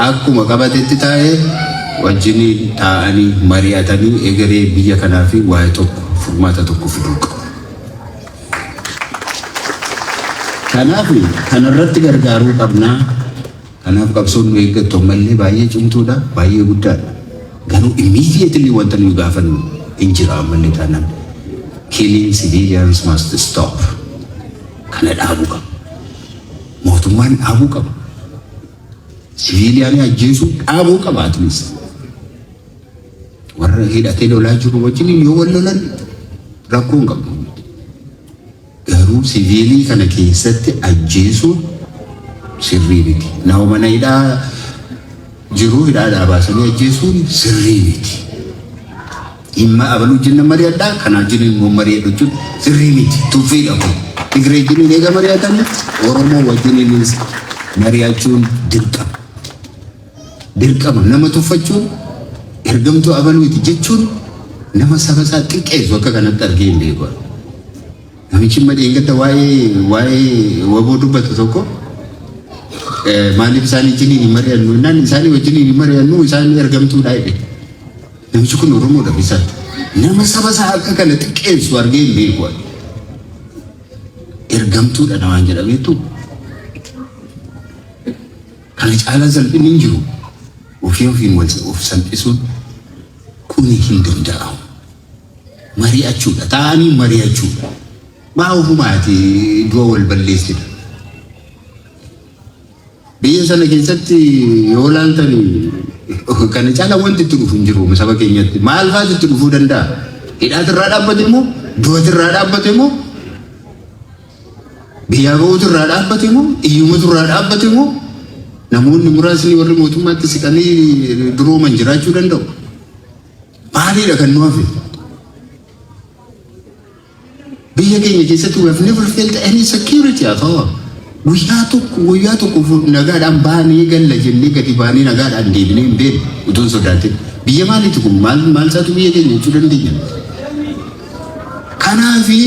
A: akkuma qabatetti taa'ee wajjiniin taa'anii mari'atanii egeree biyya kanaa fi waa'ee tokko furmaata tokko fiduu qabu. Kanaaf kanarratti gargaaruu qabnaa. Kanarratti gargaaruu qabnaa.
P: Kanaaf qabsoon nu eeggattu ammallee baay'ee cimtuudha, baay'ee guddaadha. Garuu immediately wanta nuyi gaafannu hin jira ammallee taanaan. Killing civilians must stop. Kana dhaabuu qaba. Mootummaan dhaabuu qaba. Civilian ajjeesuu dhaabuu qaba at least. Warra hidhatee lolaa jiru wajjin yoo wal lolan rakkoo hin qabu. Garuu siviilii kana keessatti ajjeesuun sirrii miti. Nama mana hidhaa jiru hidhaadhaa baasanii ajjeesuun sirrii miti. Dhimma abaluu wajjin mari'adhaa, kanaa wajjin immoo mari'adhu jechuun sirrii miti. Tuffiidha kun. Tigree wajjin eega mari'atanii, Oromoo wajjiniinis mari'achuun dirqama. Dirqama nama tuffachuun, ergamtuu abaluuti jechuun, nama saba isaa xiqqeessu akka kanatti argee hin beeku. Namichi madeengadda waa'ee WBO dubbatu tokko, maaliif isaan wajjiniin hin mari'annu jennaan, isaanii wajjiniin hin mari'annu, isaan ergamtuudha jedhe. Namichi kun Oromoodha bisaati. Nama saba isaa akka kana xiqqeessu argee hin beeku. Ergamtuudha namaan jedhameetu. Kana caalaa salphinni hin jiru. Ofii ofiin wal of salphisuun kuni hin danda'amu. Mari'achuudha. Taa'anii mari'achuudha. Maa ofumaati du'a wal balleessita? Biyya sana keessatti yoo ilaaltan, kana caalaa wanti itti dhufu hin jiru saba keenyatti. Maal fa'aatu itti dhufuu danda'a? Hidhaatirraa dhaabbate immoo, du'atirraa dhaabbate immoo, biyyaa ba'uutirraa dhaabbate immoo, hiyyummaturraa dhaabbate immoo, namoonni muraasni warri mootummaatti siqanii durooman jiraachuu danda'u. Maaliidha kan nu hafe? Biyya keenya keessatti we have never felt any security at all. Guyyaa tokko, guyyaa tokko nagaadhaan baanee galla jennee gadi baanee nagaadhaan deebinee hin beeknu utuu hin sodaatin. Biyya maaliiti kun? Maal maal isaatu biyya keenya jechuu dandeenya? Kanaafi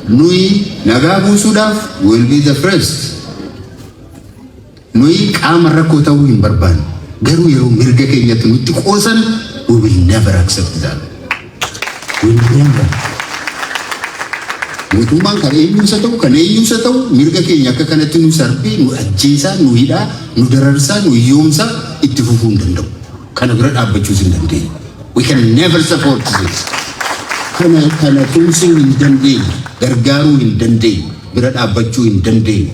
P: nuyi nagaa buusuudhaaf will be the first. Nuyi qaama rakkoo ta'uu hin barbaannu. Garuu yeroo mirga keenyatti nutti qoosan, we will never accept that. We will never. Mootummaan kan eenyuusa ta'u, kan eenyuusa ta'u, mirga keenya akka kanatti nu sarbee, nu ajjeesaa, nu hidhaa, nu dararsaa, nu hiyyoomsaa itti fufuu hin danda'u. Kana bira dhaabbachuus hin dandeenyu. We can never support this. Kana tumsuu hin dandeenyu, gargaaruu hin dandeenyu, bira dhaabbachuu hin dandeenyu.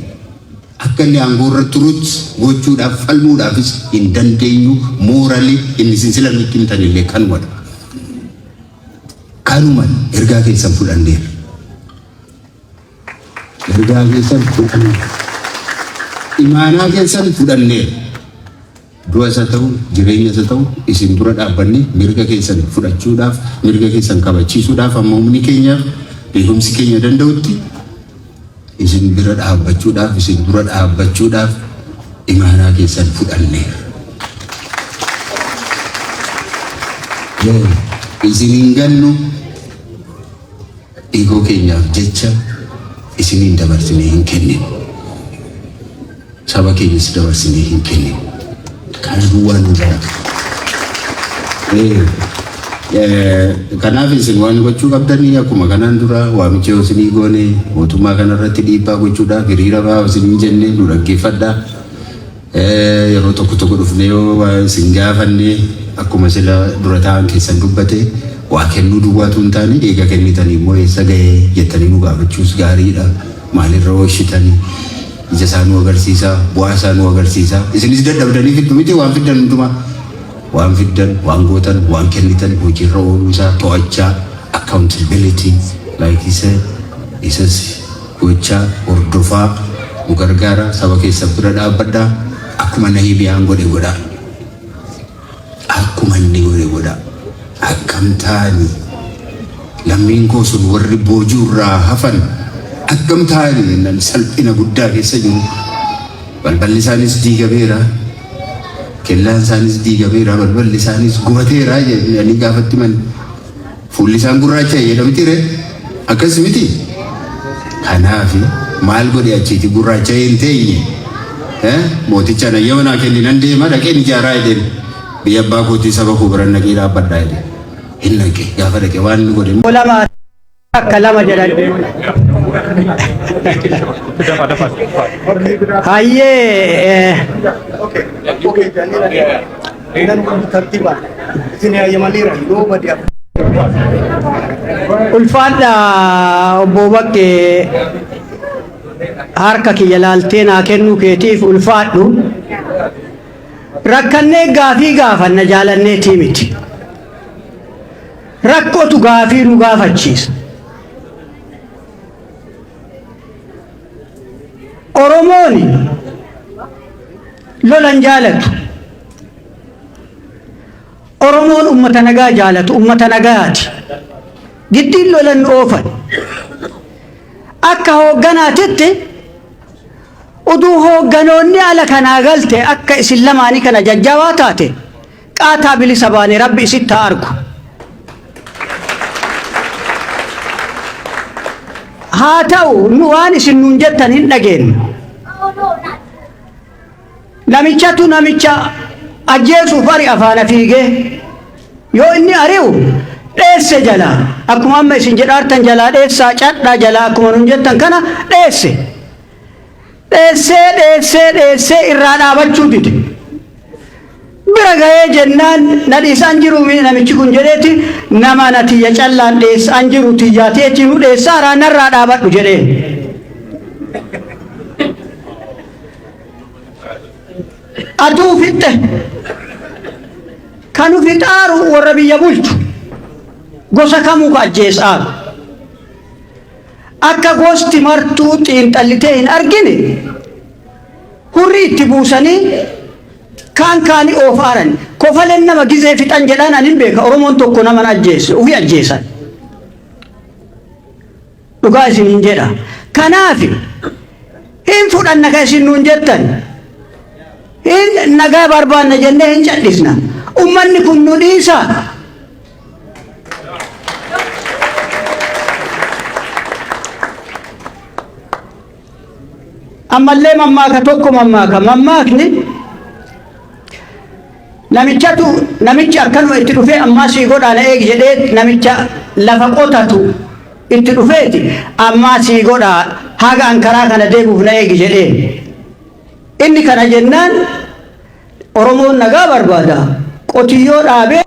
P: Akka inni aangoo irra turutti gochuudhaaf falmuudhaafis hin dandeenyu. Morally inni sinsila nutti himtan illee kanumadha. Kanuma ergaa keessan fudhanneerra. Ergaa keessan fudhanneerra. Imaanaa keessan fudhanneerra. Du'a isa ta'u, jireenya isa ta'u, isin dura dhaabbanne mirga keessan fudhachuudhaaf, mirga keessan kabachiisuudhaaf, amma humni keenyaaf beekumsi keenya danda'utti isin bira dhaabbachuudhaaf, isin dura dhaabbachuudhaaf imaanaa keessan fudhanneerra. Isin hin gannu, ego keenyaaf jecha isiniin dabarsinee hin kenninu. Saba keenyas dabarsinee hin kenninu. Kana duwwaa nu barata. Kanaaf isin waan gochuu qabdanii, akkuma kanaan dura waamicha yoo isinii goone, mootummaa kanarratti dhiibbaa gochuudhaaf hiriira ba'aa isin jenne, nu dhaggeeffadhaa. Yeroo tokko tokko dhufnee yoo isin gaafanne, akkuma sila dura taa'an keessan dubbate, waa kennuu duwwaatu hin taane, eega kennitanii immoo eessa ga'ee jettanii nu gaafachuus gaariidha. Maalirra oolchitanii? Ija isaa nu agarsiisa, bu'aa isaa nu agarsiisa. Isinis dadhabdanii fiddu miti waan fiddan hundumaa. Waan fiddan, waan gootan, waan kennitan hojiirra ooluu isaa to'achaa, accountability like he said, isas gochaa hordofaa nu gargaara. Saba keessa bira dhaabbadhaa. Akkuma Nahimiyaan godhe godhaa. Akkuma inni godhe godhaa. Akkam ta'anii lammiin koo sun warri boojuu irraa hafan, akkam ta'anii jennaan, salphina guddaa keessa jiru. Balballi isaanis diigameera. Kellaan isaanis diigameera. Balballi isaanis gubateera jedhanii gaafatti man. Fuulli isaan gurraacha jedhamti ree? Akkas miti? Kanaaf maal godhe achiiti gurraacha hin teenye? Mooticha nayyama naa kenni, nan deema, dhaqeen ijaaraa jedheen. Biyya abbaa kootii, saba koo biran dhaqee dhaabbadhaa jedhe. Hin dhaqe. Gaafa dhaqe waan inni godhe.
I: Lama akka lama jedhan.
E: Dafa dafa.
I: Hayyee.
Q: Okay, tartiibaan isin hayyamaniira yoo badi.
I: Ulfaadha obbo Baqqee, harka kiyya laaltee naa kennuu keetiif ulfaadhu. Rakkannee gaafii gaafanna, jaalanneetii miti. Rakkootu gaafii nu gaafachiisa. Oromoon lolan jaalatu. Oromoon ummata nagaa jaalatu, ummata nagaati. Giddiin lolan oofan. Akka hoogganaatitti uduu hoogganoonni ala kanaa galte akka isin lamaanii kana jajjabaa taate, qaataa bilisa baane, Rabbi isitti haa argu. Haa ta'u, nu waan isin nuun jettan hin dhageenyu. Namichatu namicha ajjeesuuf ari afaana fiigee, yoo inni ari'u dheesse jalaa, akkuma amma isin jedhaartan jalaa dheessaa cadhaa jalaa akkuma nun jettan kana dheesse. Dheessee dheessee dheessee irraa dhaabachuu dide. Bira gahee jennaan, na dhiisaan jiru namichi kun jedheeti, nama na tiyya callaan dheessaan jiru tiyyaateetii nu dheessaaraa, narraa dhaabadhu jedheen. Atuu fixxe, kanu fixaaru warra biyya bulchu, gosa kamuu ka ajjeesaaru. Akka gosti martuu xiinxallitee hin argine hurri itti buusanii kaan kaanii oofaaran. Kofaleen nama gizee fixan jedhaan anin beeka. Oromoon tokko naman ajjeesse, ofii ajjeesan. Dhugaa isin hin jedha. Kanaaf hin fudhanna ka isin nuun jettan. Hin nagaa barbaanna jennee hin callisna. Ummanni kun nu dhiisa. Ammallee mammaaka tokko mammaaka. Mammaakni namichatu, namichi akkanuma itti dhufee, ammaa sii godhaa na eegi jedhee, namicha lafa qotatu itti dhufeeti, ammaa sii godhaa, haga an karaa kana deemuuf na eegi jedhee. Inni kana jennaan, Oromoon nagaa barbaada. Qotiyyoo dhaabee,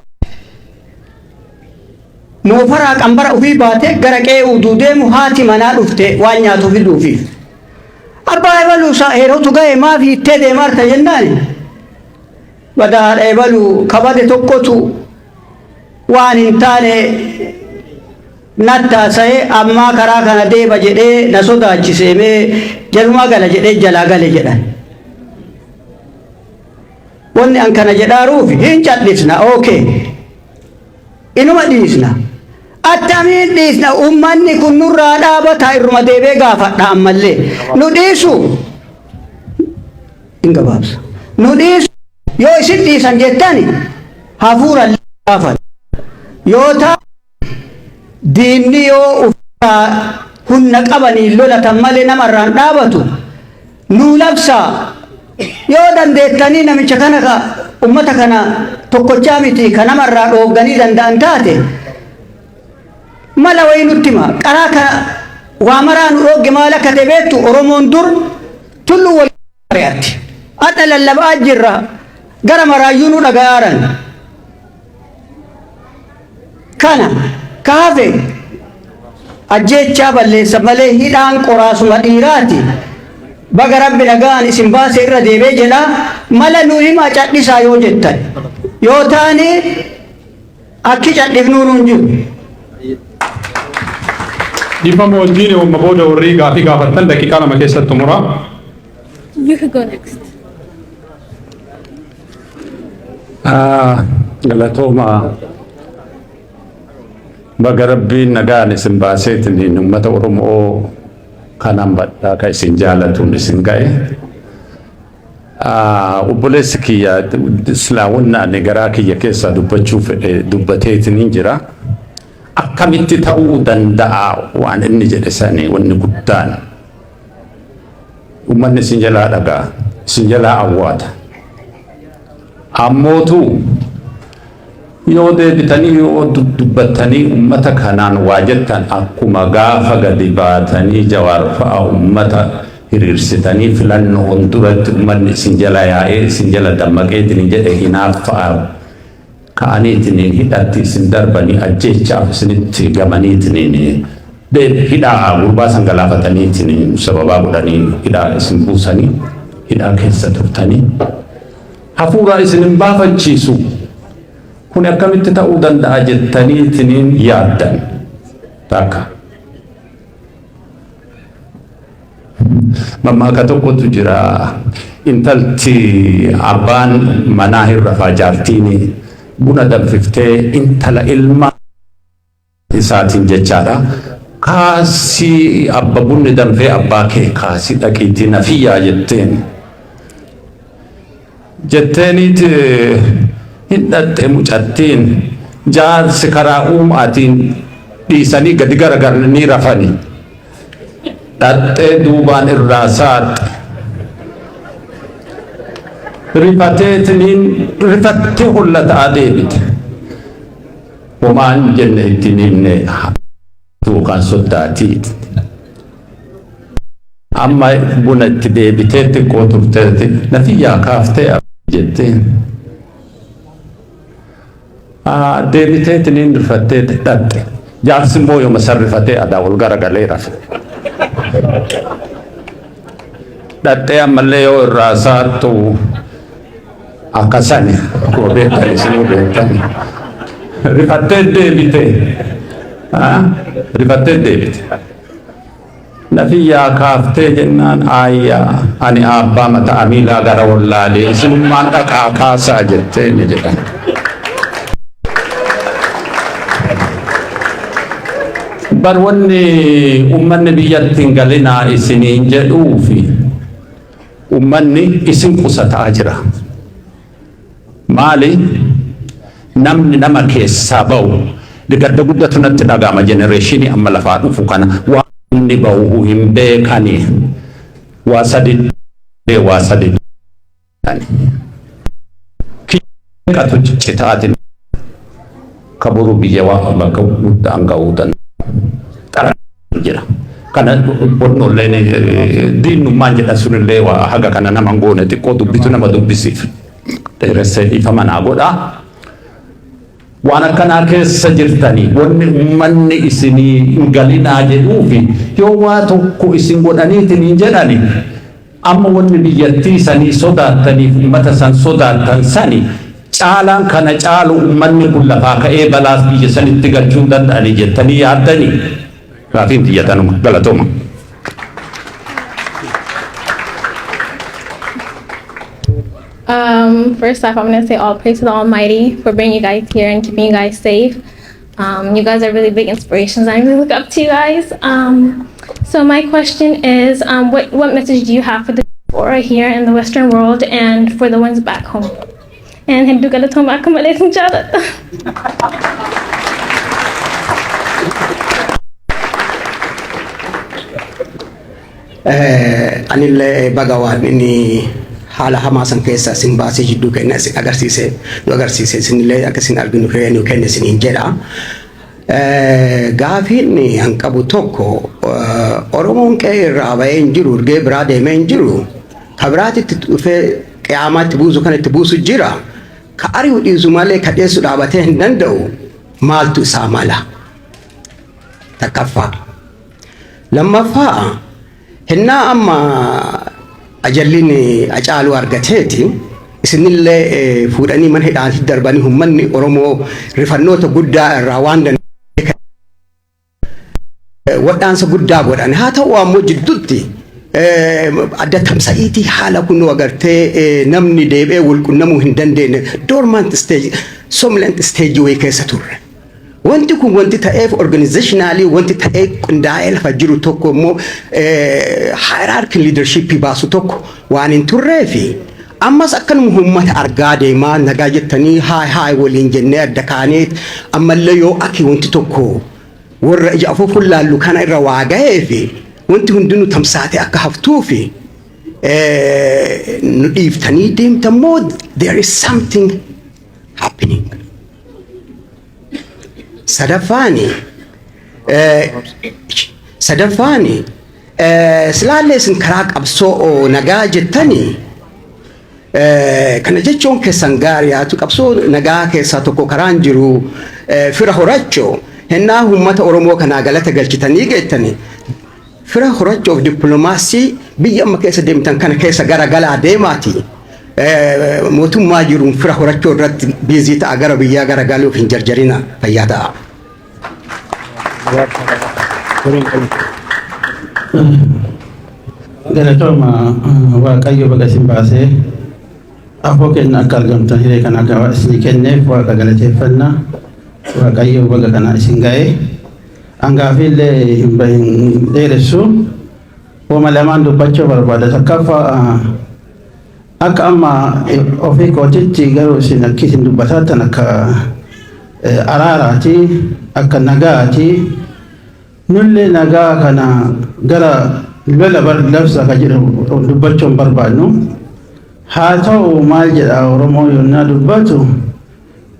I: moofaraa qambara ofii baatee gara qe'ee uduu deemu, haati manaa dhufte waan nyaatu fiduufiif. Abbaa ebaluu isaa heerotu ga'e, maaf hiittee deemaarta jennaan, badaa haadha ebaluu kabade tokkotu waan hin taane nattaasa'e, ammaa karaa kana deema jedhee na sodaachisee, mee jalumaa gala jedhee jalaa gale jedhan. Wanni an kana jedhaaruuf, hin callisna, okay. Inuma dhiisna. Attamiin dhiisna? Ummanni kun nurraa dhaabata, irruma deebee gaafadha ammallee. Nu dhiisu. Hin gabaabsa. Nu dhiisu, yoo isin dhiisan jettani hafuura gaafatu. Yoo taa diinni yoo ufirraa humna qabanii lolatan malee namarraan dhaabatu, nuu labsaa. Yoo dandeettanii namicha kana ka ummata kana tokkochaa miti ka namarraa dhoogganii danda'an taate, mala wayii nutti hima. Qaraa ka waa maraa nu dhoogge maal akka ta'e beektu? Oromoon dur tulluu wal ari'atti. Hadha lallabaa jirra, gara maraayyuu nu dhaga'aaran. Kana ka hafe ajjeechaa balleessa malee hidhaan qoraasuma dhiiraati. Baga Rabbi nagaan isin baase irra deebee jedha, mala nu himaa cadhisaa yoo jettan. Yoo taane akki cadhifnuu nuun jiru.
E: Dhiifama wajjin, amma booda warri gaafii gaafattan daqiiqaa 2 keessatti xumura.
R: You can go next.
S: Galatooma, baga Rabbiin nagaan isin baaseetiin uummata Oromoo kanaan badhaa ka isin jaalatuun isin ga'e. Obboleessi kiyya silaa wanna ani garaa kiyya keessaa dubbachuu fedhe dubbateetiin hin jira. Akkamitti ta'uu danda'a waan inni jedhe sani wanni guddaan. Uummanni isin jalaa dhagaa, isin jalaa awwaata. Ammootu Yoo deebitanii yoo dubbattanii ummata kanaan waa jettan, akkuma gaafa gadi baatanii Jawaar fa'a ummata hiriirsitanii filannoon duratti ummanni isin jala yaa'ee isin jala dammaqeetiin jedhe, hinaaffaa ka'aniitiin hidhatti isin darbanii, ajjeechaaf isinitti gamaniitiin hidhaa gurbaa san galaafataniitiin sababaa godhanii hidhaa isin buusanii hidhaa keessa turtanii hafuuraa isin hin baafachiisu. Kun akkamitti ta'uu danda'a jettaniitiin yaaddan takka. Mammaaka tokkotu jira. Intalti abbaan manaa hin rafaa, jaartiin buna danfiftee intala ilma isaatiin jechaadha. "Kaasii abba, bunni danfee, abbaa kee kaasii dhaqiitii nafiyyaa" jetteen. Jetteeniit hin dhaxxe mucattiin. Jaarsi karaa uumaatiin dhiisanii gadi garagalanii rafani. Dhaxxee duubaan irraa saaxe. Rifateetiniin rifattee hollataa deebite. Homaan jenne ittiin himne yookaan soddaatii. Amma buna itti deebitee xiqqoo turteeti, "Nafiyyaa, kaaftee?" jetteen. Deebiteetiniin rifattee dhaxxe. Jaarsi immoo yooma san rifatee adaa ol garagalee rafe. Dhaxxee ammallee yoo irraa saattu akkasani, akkuma beektan, isinuu beektan. Rifattee deebite. Rifattee deebite. "Nafiyyaa, kaaftee?" jennaan, "Aayyaa, ani abbaa mata amiilaa gara wallaalee, isinummaan dhaqaa kaasaa" jettee ni jedhan. Bar wanni ummanni biyyatti hin galinaa isiniin jedhuufi ummanni isin qusataa jira. Maali? Namni nama keessaa ba'u gadda guddatu natti dhaga'ama. Generation amma lafaa dhufu kana waan inni ba'u hin beekani. Waa sadi, waa sadi qatu ciccitaatiin kaburu biyya waa bakka guddaan ga'uu danda'a jira. Kana bonnolleen diinummaan jedhan sunillee waa haga kana nama hin goone, xiqqoo dubbitu nama dubbisiif. Dheeressee dhiifama naa godhaa. Waan akkanaa keessa jirtanii wanni uummanni isinii hin galinaa jedhuufi yoo waa tokko isin godhaniitiin hin jedhani, amma wanni biyyattii sanii sodaattaniif uummata san sodaattan sani caalaan kana caalu uummanni kun lafaa ka'ee balaas biyya sanitti galchuu hin danda'anii jettanii yaaddanii? Gaafiin xiyyatanuma, galatooma.
R: First off, I'm going to say all praise to the Almighty for bringing you guys here and keeping you guys safe. You guys are really big inspirations. I really look up to you guys. So my question is, what message do you have for the diaspora here in the Western world and for the ones back home? And hedduu galatooma, akka malee isin jaalladha.
Q: Anillee baga waan inni haala hamaa san keessa isin baasee jidduu kenna isin agarsiise, nu agarsiise, isinillee akka isin arginu nu kenne isiniin jedha. Gaafiin an qabu tokko, Oromoon qe'ee irraa bahee hin jiru, urgee biraa deemee hin jiru. Ka biraatitti dhufee qiyyaamaatti buusu kan itti buusu jira. Ka ari'u dhiisu malee ka dheessu dhaabatee hin danda'u. Maaltu isaa mala? Takkaffaa. Lammaffaa, hinnaa amma ajalliin Hacaaluu argateeti isinillee fuudhanii mana hidhaatti darbanii, uummanni Oromoo rifannoota guddaa irraa waan danda'e wadhaansa guddaa godhan. Haa ta'u ammoo jidduutti adda tamsa'iitii haala kun agartee namni deebi'ee wal qunnamuu hin dandeenye, dormant stage, somnolent stage wayii keessa turre. Wanti kun wanti ta'eef organizationally wanti ta'ee qindaa'ee lafa jiru tokko immoo hierarchy leadership baasu tokko waan hin turreefi, ammas akkanuma uummata argaa deemaa nagaa jettanii haay haay waliin jennee adda kaanee, ammallee yoo akki wanti tokko warra ija afuufuun laallu kana irra waa ga'ee fi wanti hundinuu tamsaatee akka haftuufi nu dhiiftanii deemtan moo there is something happening? Sadaffaani silaallee isin karaa qabsoo nagaa jettanii, kana jechuun keessan gaarii haatu, qabsoo nagaa keessaa tokko karaan jiru fira horachoo. Hennaa uummata Oromoo kanaa galata galchitanii geettanii, fira horachoof dippiloomaasii biyya amma keessa deemtan kana keessa gara galaa deemaati. Mootummaa jiruun fira horachoo irratti busy ta'a, gara biyyaa gara galuuf hin jarjarina, fayyaa ta'a.
T: Galatooma. Waaqayyo baga isin baasee afoo kenna akka argamtan hiree kana akka isinii kenneef Waaqa galateeffannaa. Waaqayyo baga kana isin ga'ee. Angaafiillee hin dheeressu. Wama lamaan dubbachuu barbaada. Takkaffaa, akka amma ofii kootitti garuu isin akki isin dubbataattan akka araaraati, akka nagaati. Nullee nagaa kana gara lola labsa ka jedhu dubbachuu hin barbaadnu. Haa ta'u, maal jedha Oromoo yonnaa dubbatu,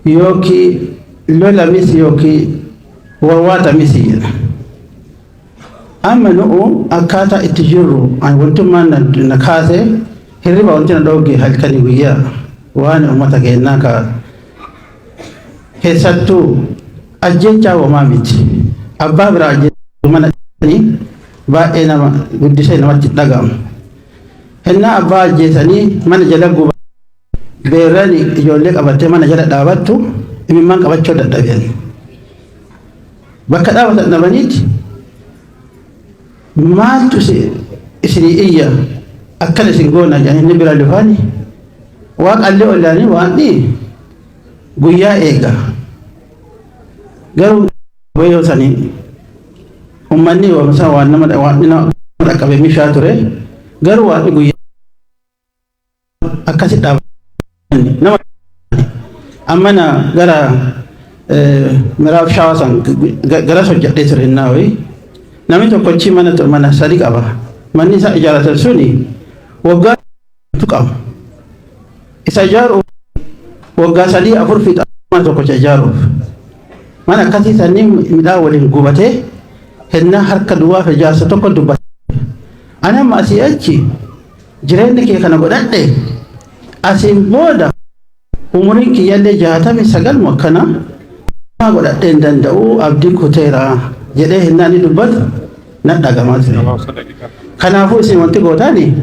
T: yookiin lola misi yookiin warwaata misi jedha. Amma nu'u akkaataa itti jirru, wantummaan na kaase, hirriba wanti na dhoogge, halkanii guyyaa waan uummata keenyaa ka keessattuu ajjechaa homaa miti. Abbaa biraa ajjechaa mana baay'ee nama guddisee namatti dhaga'amu. Hennaa abbaa ajjeesanii mana jala guba, beerrani ijoollee qabattee mana jala dhaabattu imimmaan qabachuu dadhaban. Bakka dhaabatan dhabaniiti maaltu isinii iyya, akkana isin goona jedhanii inni bira dhufani, waaqallee ollaanii waan guyyaa eega. Garuu yoo sanii uummanni waan nama waan nama dhaqqabe mishaa ture, garuu waan guyyaa akkasi dhaabatan nama amma na gara miraaf shawaa san garas hojjedhee ture. Innaa wayi namni tokkochi mana sadi qaba. Manni isaa ijaarratan suni waggaa qaba. Isa ijaaru waggaa 3 4 fixa mana tokkocha ijaaruuf. Mana akkasii sanii midhaan waliin gubatee hennaa harka duwwaa fi ijaarsa tokko dubbata. Ani amma asii achi jireenyi kee kana godhadhe, asiin booda umuriin kiyyallee 69 mu akkana godhadhee hin danda'u, abdii kuteera jedhee hennaa inni dubbatu nan dhagamaa ture. Kanaafuu isin wanti gootaani,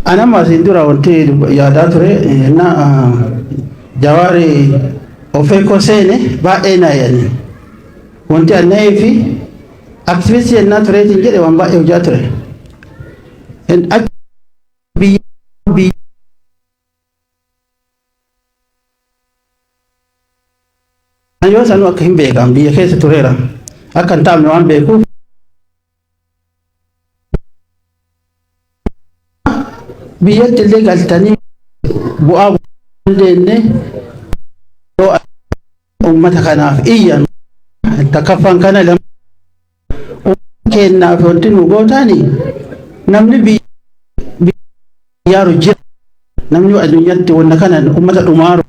T: ani amma asiin dura wanti yaadaa ture, hennaa Jawaari ofeekoo seene baay'ee naayani. Wanti anna'ee fi aktivistii hennaa tureetiin jedhe waan baay'ee hojjaa ture. Biyya yoo sanuu akka hin beekan biyya keessa tureera, akka hin taa'amne waan beekuuf, biyyatti illee galtanii bu'aa dandeenye yoo uummata kanaaf iyyan. Takkaffaan kana, lama kennaaf wanti nu gootaani, namni biyyaaru jira, namni addunyaatti wanna kana uummata dhumaaru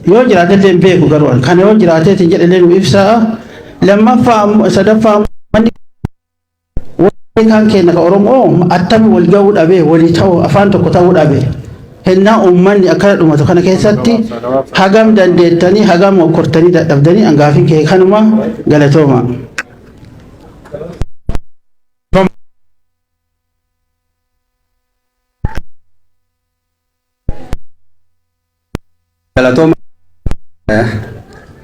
T: yoo jiraate illee hin beeku, garuu kana yoo jiraateetiin jedhe illee nu ibsaa. Lammaffaa, sadaffaa, manni kaan keenya ka Oromoo attami wal ga'uu dhabe, walii ta'uu, afaan tokko ta'uu dhabe? Hennaa uummanni akkana dhumatu kana keessatti hagam dandeettanii, hagam okkortanii dadhabdanii? Angaafiin kee kanuma, galatooma.
Q: Galatooma.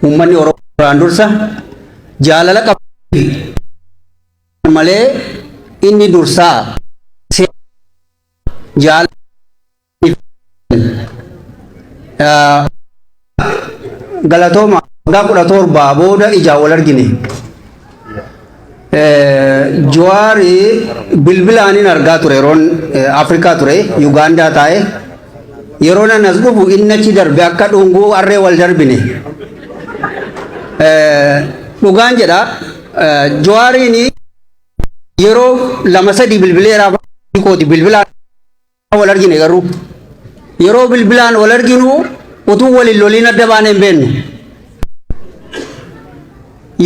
Q: Uummanni Oromoo duraan dursa jaalala qabu malee inni dursaa jaalala. Galatooma. Waggaa 17 booda ijaan wal argine. Jawaari bilbilaanin argaa ture yeroon Afrikaa ture, Yugaandaa taa'e. Yeroo nan as dhufu inni achi darbe, akka dhunguu harree wal darbine. Dhugaan jedha, Jawaariin yeroo lama sadi bilbileeraa kooti, bilbilaan wal argine, garuu yeroo bilbilaan wal arginu utuu waliin loliin adda baanee hin beeknu.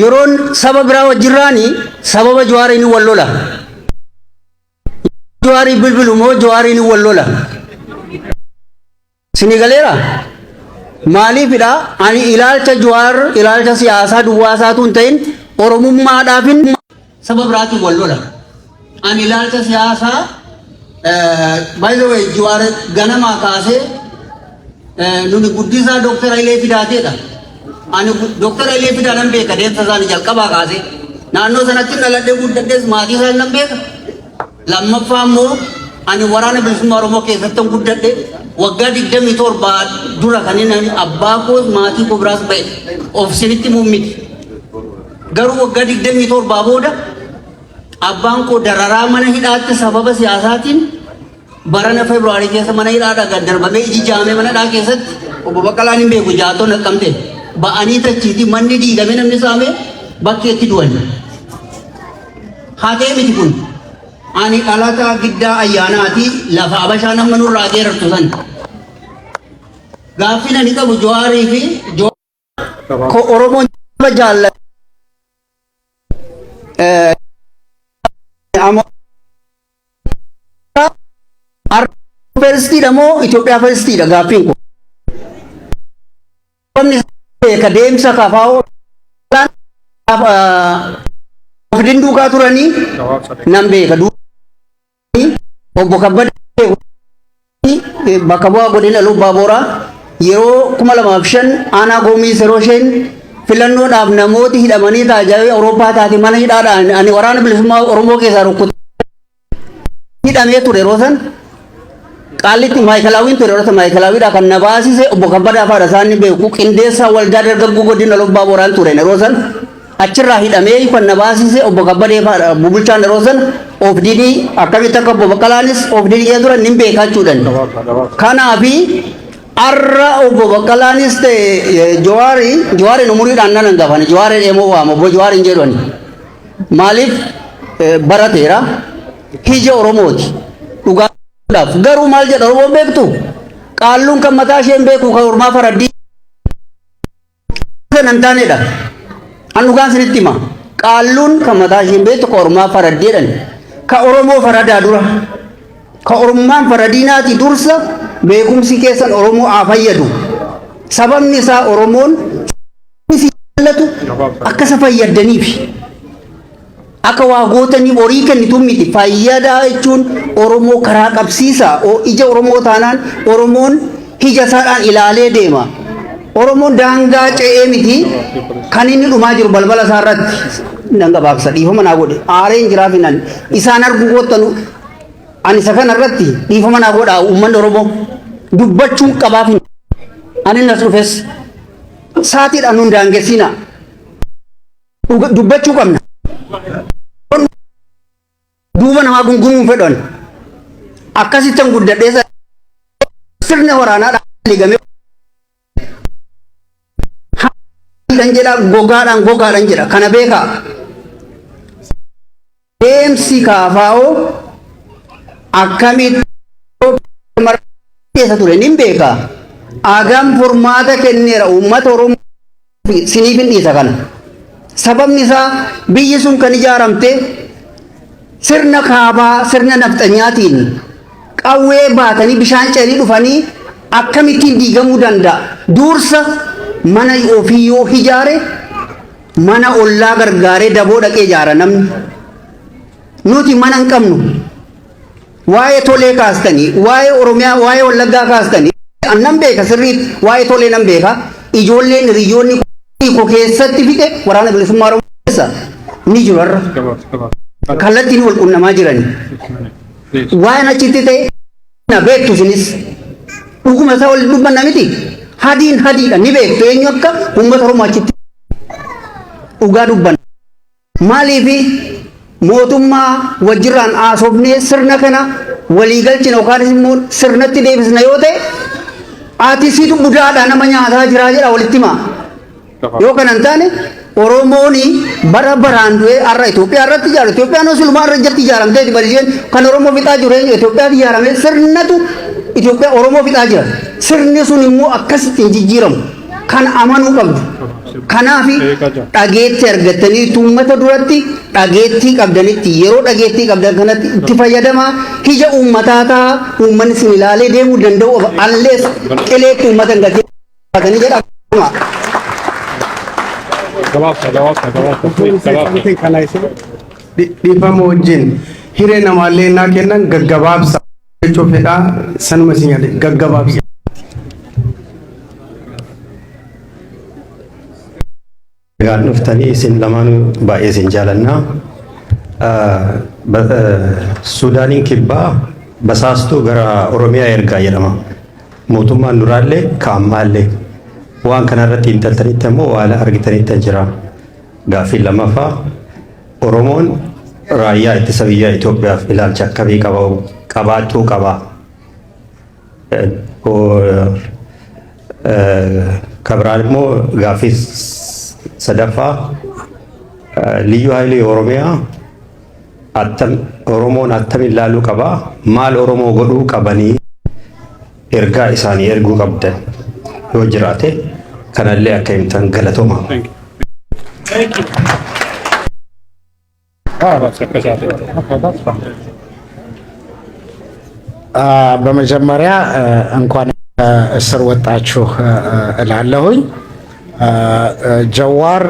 U: Yeroon saba biraa wajjirraani sababa Jawaariin wal lola. Jawaarii bilbilu moo Jawaariin wal lola. Sini galeera? Maaliifidha? Ani ilaalcha Jawaar ilaalcha siyaasaa duwwaa isaatu hin ta'in, Oromummaadhaafin saba biraatiin wal lola. Ani ilaalcha siyaasaa, by the way, Jawaar ganamaa kaasee nuni guddisaa Dooktar Hayilee Fidaateedha. Ani Dooktar Hayilee Fidaa nan beeka, deemsa isaanii jalqabaa kaasee. Naannoo sanatti dhaladhee guddadhees maatii isaanii nan beeka. Lammaffaa immoo ani Waraana Bilisummaa Oromoo keessatti guddadhe. Waggaa 27 dura kan inni abbaa koos maatii koo biraas ba'e of sinitti muummiti. Garuu waggaa 27 booda abbaan koo dararaa mana hidhaatti sababa siyaasaatiin barana Feebruwaarii keessa mana hidhaadhaa gad darbamee, iji jaamee mana hidhaa keessatti, obbo Baqqalaan hin beeku, jaatoo Naqqamte ba'anii tachiiti manni diigamee namni saamee bakkeetti du'an. Hatee miti kun. Ani dhalataa Giddaa Ayyaanaati, lafa Abashaan amma nurraa geerartu san. Gaaffiin ani qabu Jawaarii fi ko Oromoon jaallatu. Firstiidha moo Itoophiyaa firstiidha gaaffiin kun? Sababni beeka deemsa kafaa'oo of dinduukaa turanii nan beeka. Obbo Kabbada bakka bu'aa godina Lubbaa Booraa yeroo 2005 aanaa Goomii yeroo isheen filannoodhaaf namooti hidhamanii tajaajila Awurooppaa taate mana hidhaadhaan, ani Waraana Bilisummaa Oromoo keessaa rukkutee hidhamee ture. Yeroo san Qaallitti Maayikalaawwiin ture. Yeroo san Maayikalaawwiidhaa kan na baasise obbo Kabbadaa faadha, isaan ni beeku. Qindeessaa waldaa dargaggoo godina Lubbaa Booraan ture. Yeroo san achirraa hidhamee kan na baasise obbo Kabbadee faadha. Bulchaan yeroo san OFDD akkamitti akka obbo Baqqalaanis OFDD keessa turan nin beekaa jechuudhaan. Kanaafi arra obbo Baqqalaanis ta'e Jawaari, Jawaariin umuriidhaan nan hangafani. Jawaariin eemoo waama, obbo Jawaariin jedhani. Maaliif? Barateera, hija Oromooti. Dhugaadhaaf garuu maal jedha Oromoon beektu? Qaalluun kan mataa isheen beeku kan ormaa faraddii sana hin taanedha. An dhugaan sinitti hima. Qaalluun kan mataa isheen beektu kan ormaa faraddii jedhan. Ka Oromoo faradaa dura. Ka Oromummaan faradiinaati dursa, beekumsi keessan Oromoo haa fayyadu. Sababni isaa Oromoon si jaallatu akka isa fayyadaniif. Akka waa gootaniif horii kennitu miti. Fayyadaa jechuun Oromoo karaa qabsiisa. Ija Oromoo taanaan Oromoon ija isaadhaan ilaalee deema. Oromoon daangaa ce'ee miti kan inni dhumaa jiru balbala isaa irratti. Nan gabaabsa, dhiifama naa godhe. Aareen jiraaf hinan. Isaan arguu goottanu ani isa kana irratti dhiifama naa godha uummanni Oromoo. Dubbachuun qabaaf hin. Ani nas dhufes saatiidhaan nun daangessina. Dubbachuu qabna. Duuba namaa gungumuun fedhan. Akkasittan guddadhee sirna waraanaa ligamee dhan jedha, gogaadhaan gogaadhaan jedha, kana beekaa. Deemsi kaafaa'oo akkamitti keessa ture nin beeka. Agam furmaata kenneera uummata Oromoo siniif hin dhiisa kana. Sababni isaa biyyi sun kan ijaaramte sirna kaabaa, sirna nafxanyaatiin qawwee baatanii bishaan ce'anii dhufanii akkamittiin diigamuu danda'a? Dursa mana ofii yoo ijaare mana ollaa gargaaree daboo dhaqee ijaara namni. Nuti mana hin qabnu. Waa'ee Tolee kaastanii, waa'ee Oromiyaa, waa'ee Wallaggaa kaastanii, nan beeka sirriitti, waa'ee Tolee nan beeka. Ijoolleen hiriyoonni koo keessatti fixe Waraana Bilisummaa Oromoo keessa ni jiru har'a. Kallattiin wal qunnamaa jirani. Waa'een achitti ta'e na beektu isinis. Dhuguma isaa wal dubbanna miti. Hadiin hadiidha, ni beektu eenyu akka uummata Oromoo achitti dhugaa dubbanna. Maaliifi mootummaa wajjirraan haasofnee sirna kana waliigalchina yookaanis immoo sirnatti deebisna yoo ta'e, ati situ budaadha nama nyaataa jiraa jedha walitti himaa. Yoo kana hin taane Oromoon bara baraan du'ee har'a Itoophiyaa irratti ijaaru. Itoophiyaan osoo irra jirti ijaaramteeti bari isheen kan Oromoo fixaa jiru eenyu? Itoophiyaatti ijaaramee sirnatu Itoophiyaa Oromoo fixaa jira. Sirni sun immoo akkasitti hin jijjiiramu. Kan amanuu qabdu. Kanaaf dhageetti argattanii uummata duratti dhageettii qabdanitti, yeroo dhageettii qabdan kanatti itti fayyadamaa. Ija uummataa ta'a, uummanni isin ilaalee deemuu danda'u allees qileetti uummata hin gatiin jedha.
E: Gabaabsa, gabaabsa, gabaabsa, gabaabsa.
C: Dhiifama wajjin, hiree namaallee naa kennan gaggabaabsa jechuu fedhaa, sanuma isin yaade gaggabaabsa.
V: Nagaan dhuftanii, isin lamaanuu baay'ee isin jaalannaa. Suudaaniin Kibbaa basaastuu gara Oromiyaa ergaa jedhama. Mootummaan duraallee ka ammaallee waan kanarratti xiinxaltanitti ammoo waan argitanitti jira. Gaaffii lammaffaa, Oromoon raayyaa ittisa biyyaa Itoophiyaaf ilaalcha akkamii qaba, qabaachuu qaba? Kabiraan immoo gaaffii sadaffaa, Liyyuu Haayilii Oromiyaa attam Oromoon attamiin ilaaluu qaba? Maal Oromoo godhuu qabanii ergaa isaanii erguu qabdan yoo jiraate kanallee akka himtan, galatooma.
E: Thank you. Ah, that's okay. That's fine.
W: በመጀመሪያ እንኳን እስር ወጣችሁ እላለሁኝ። ጀዋር፣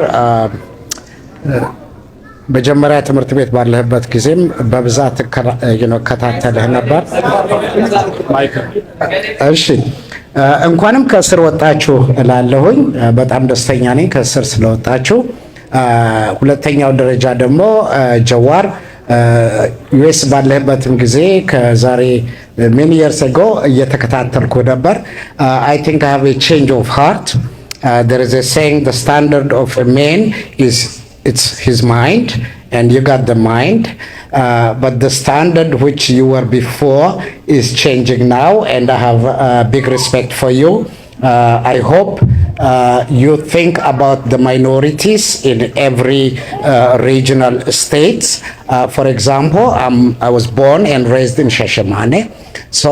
W: መጀመሪያ ትምህርት ቤት ባለህበት ጊዜም በብዛት እከታተልህ ነበር። እሺ፣ እንኳንም ከእስር ወጣችሁ እላለሁኝ። በጣም ደስተኛ ነኝ ከእስር ስለወጣችሁ። ሁለተኛው ደረጃ ደግሞ ጀዋር፣ US ባለህበትም ጊዜ ከዛሬ many years ago እየተከታተልኩ ነበር። I think I have a change of heart. There is a saying, the standard of a man is it's his mind, and you got the mind, but the standard which you were before is changing now, and I have a big respect for you. I hope you think about the minorities in every regional states. For example, I was born and raised in Shashamane. So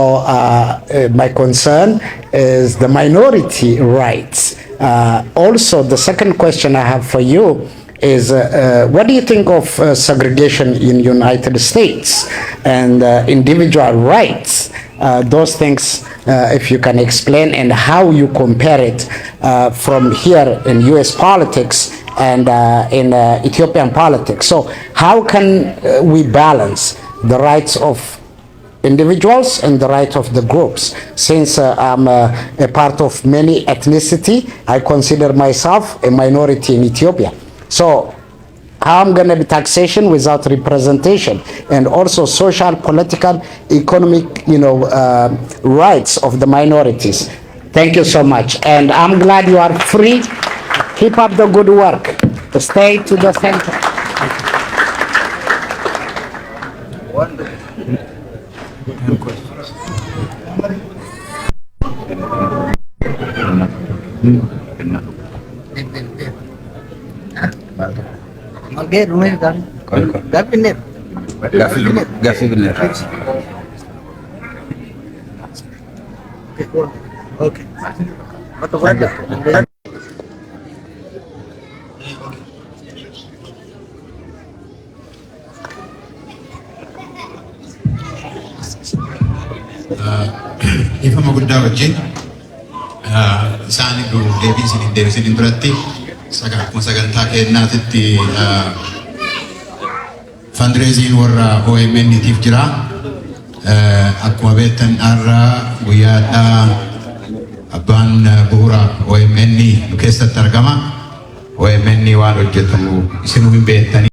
W: my concern is the minority rights. Also, the second question I have for you is what do you think of segregation in United States and individual rights? Those things, if you can explain, and how you compare it from here in U.S. politics and in Ethiopian politics. So how can we balance the rights of individuals and the right of the groups? Since I'm a part of many ethnicity, I consider myself a minority in Ethiopia. So how I'm going to be taxation without representation, and also social, political, economic, rights of the minorities. Thank you so much, and I'm glad you are free. Keep up the good work. Stay to the center.
P: Gaaffii binneerra.
B: Okay.
A: Ifama guddaa wajjin, isaan deebii isin hin deebisiniin duratti, akkuma sagantaa kennaatitti fundraising warra OMN tiif jira. Akkuma beektan har'a guyyaadhaa abbaan bu'uura OMN nu keessatti argama. OMN waan hojjetu isinuu hin beektanii.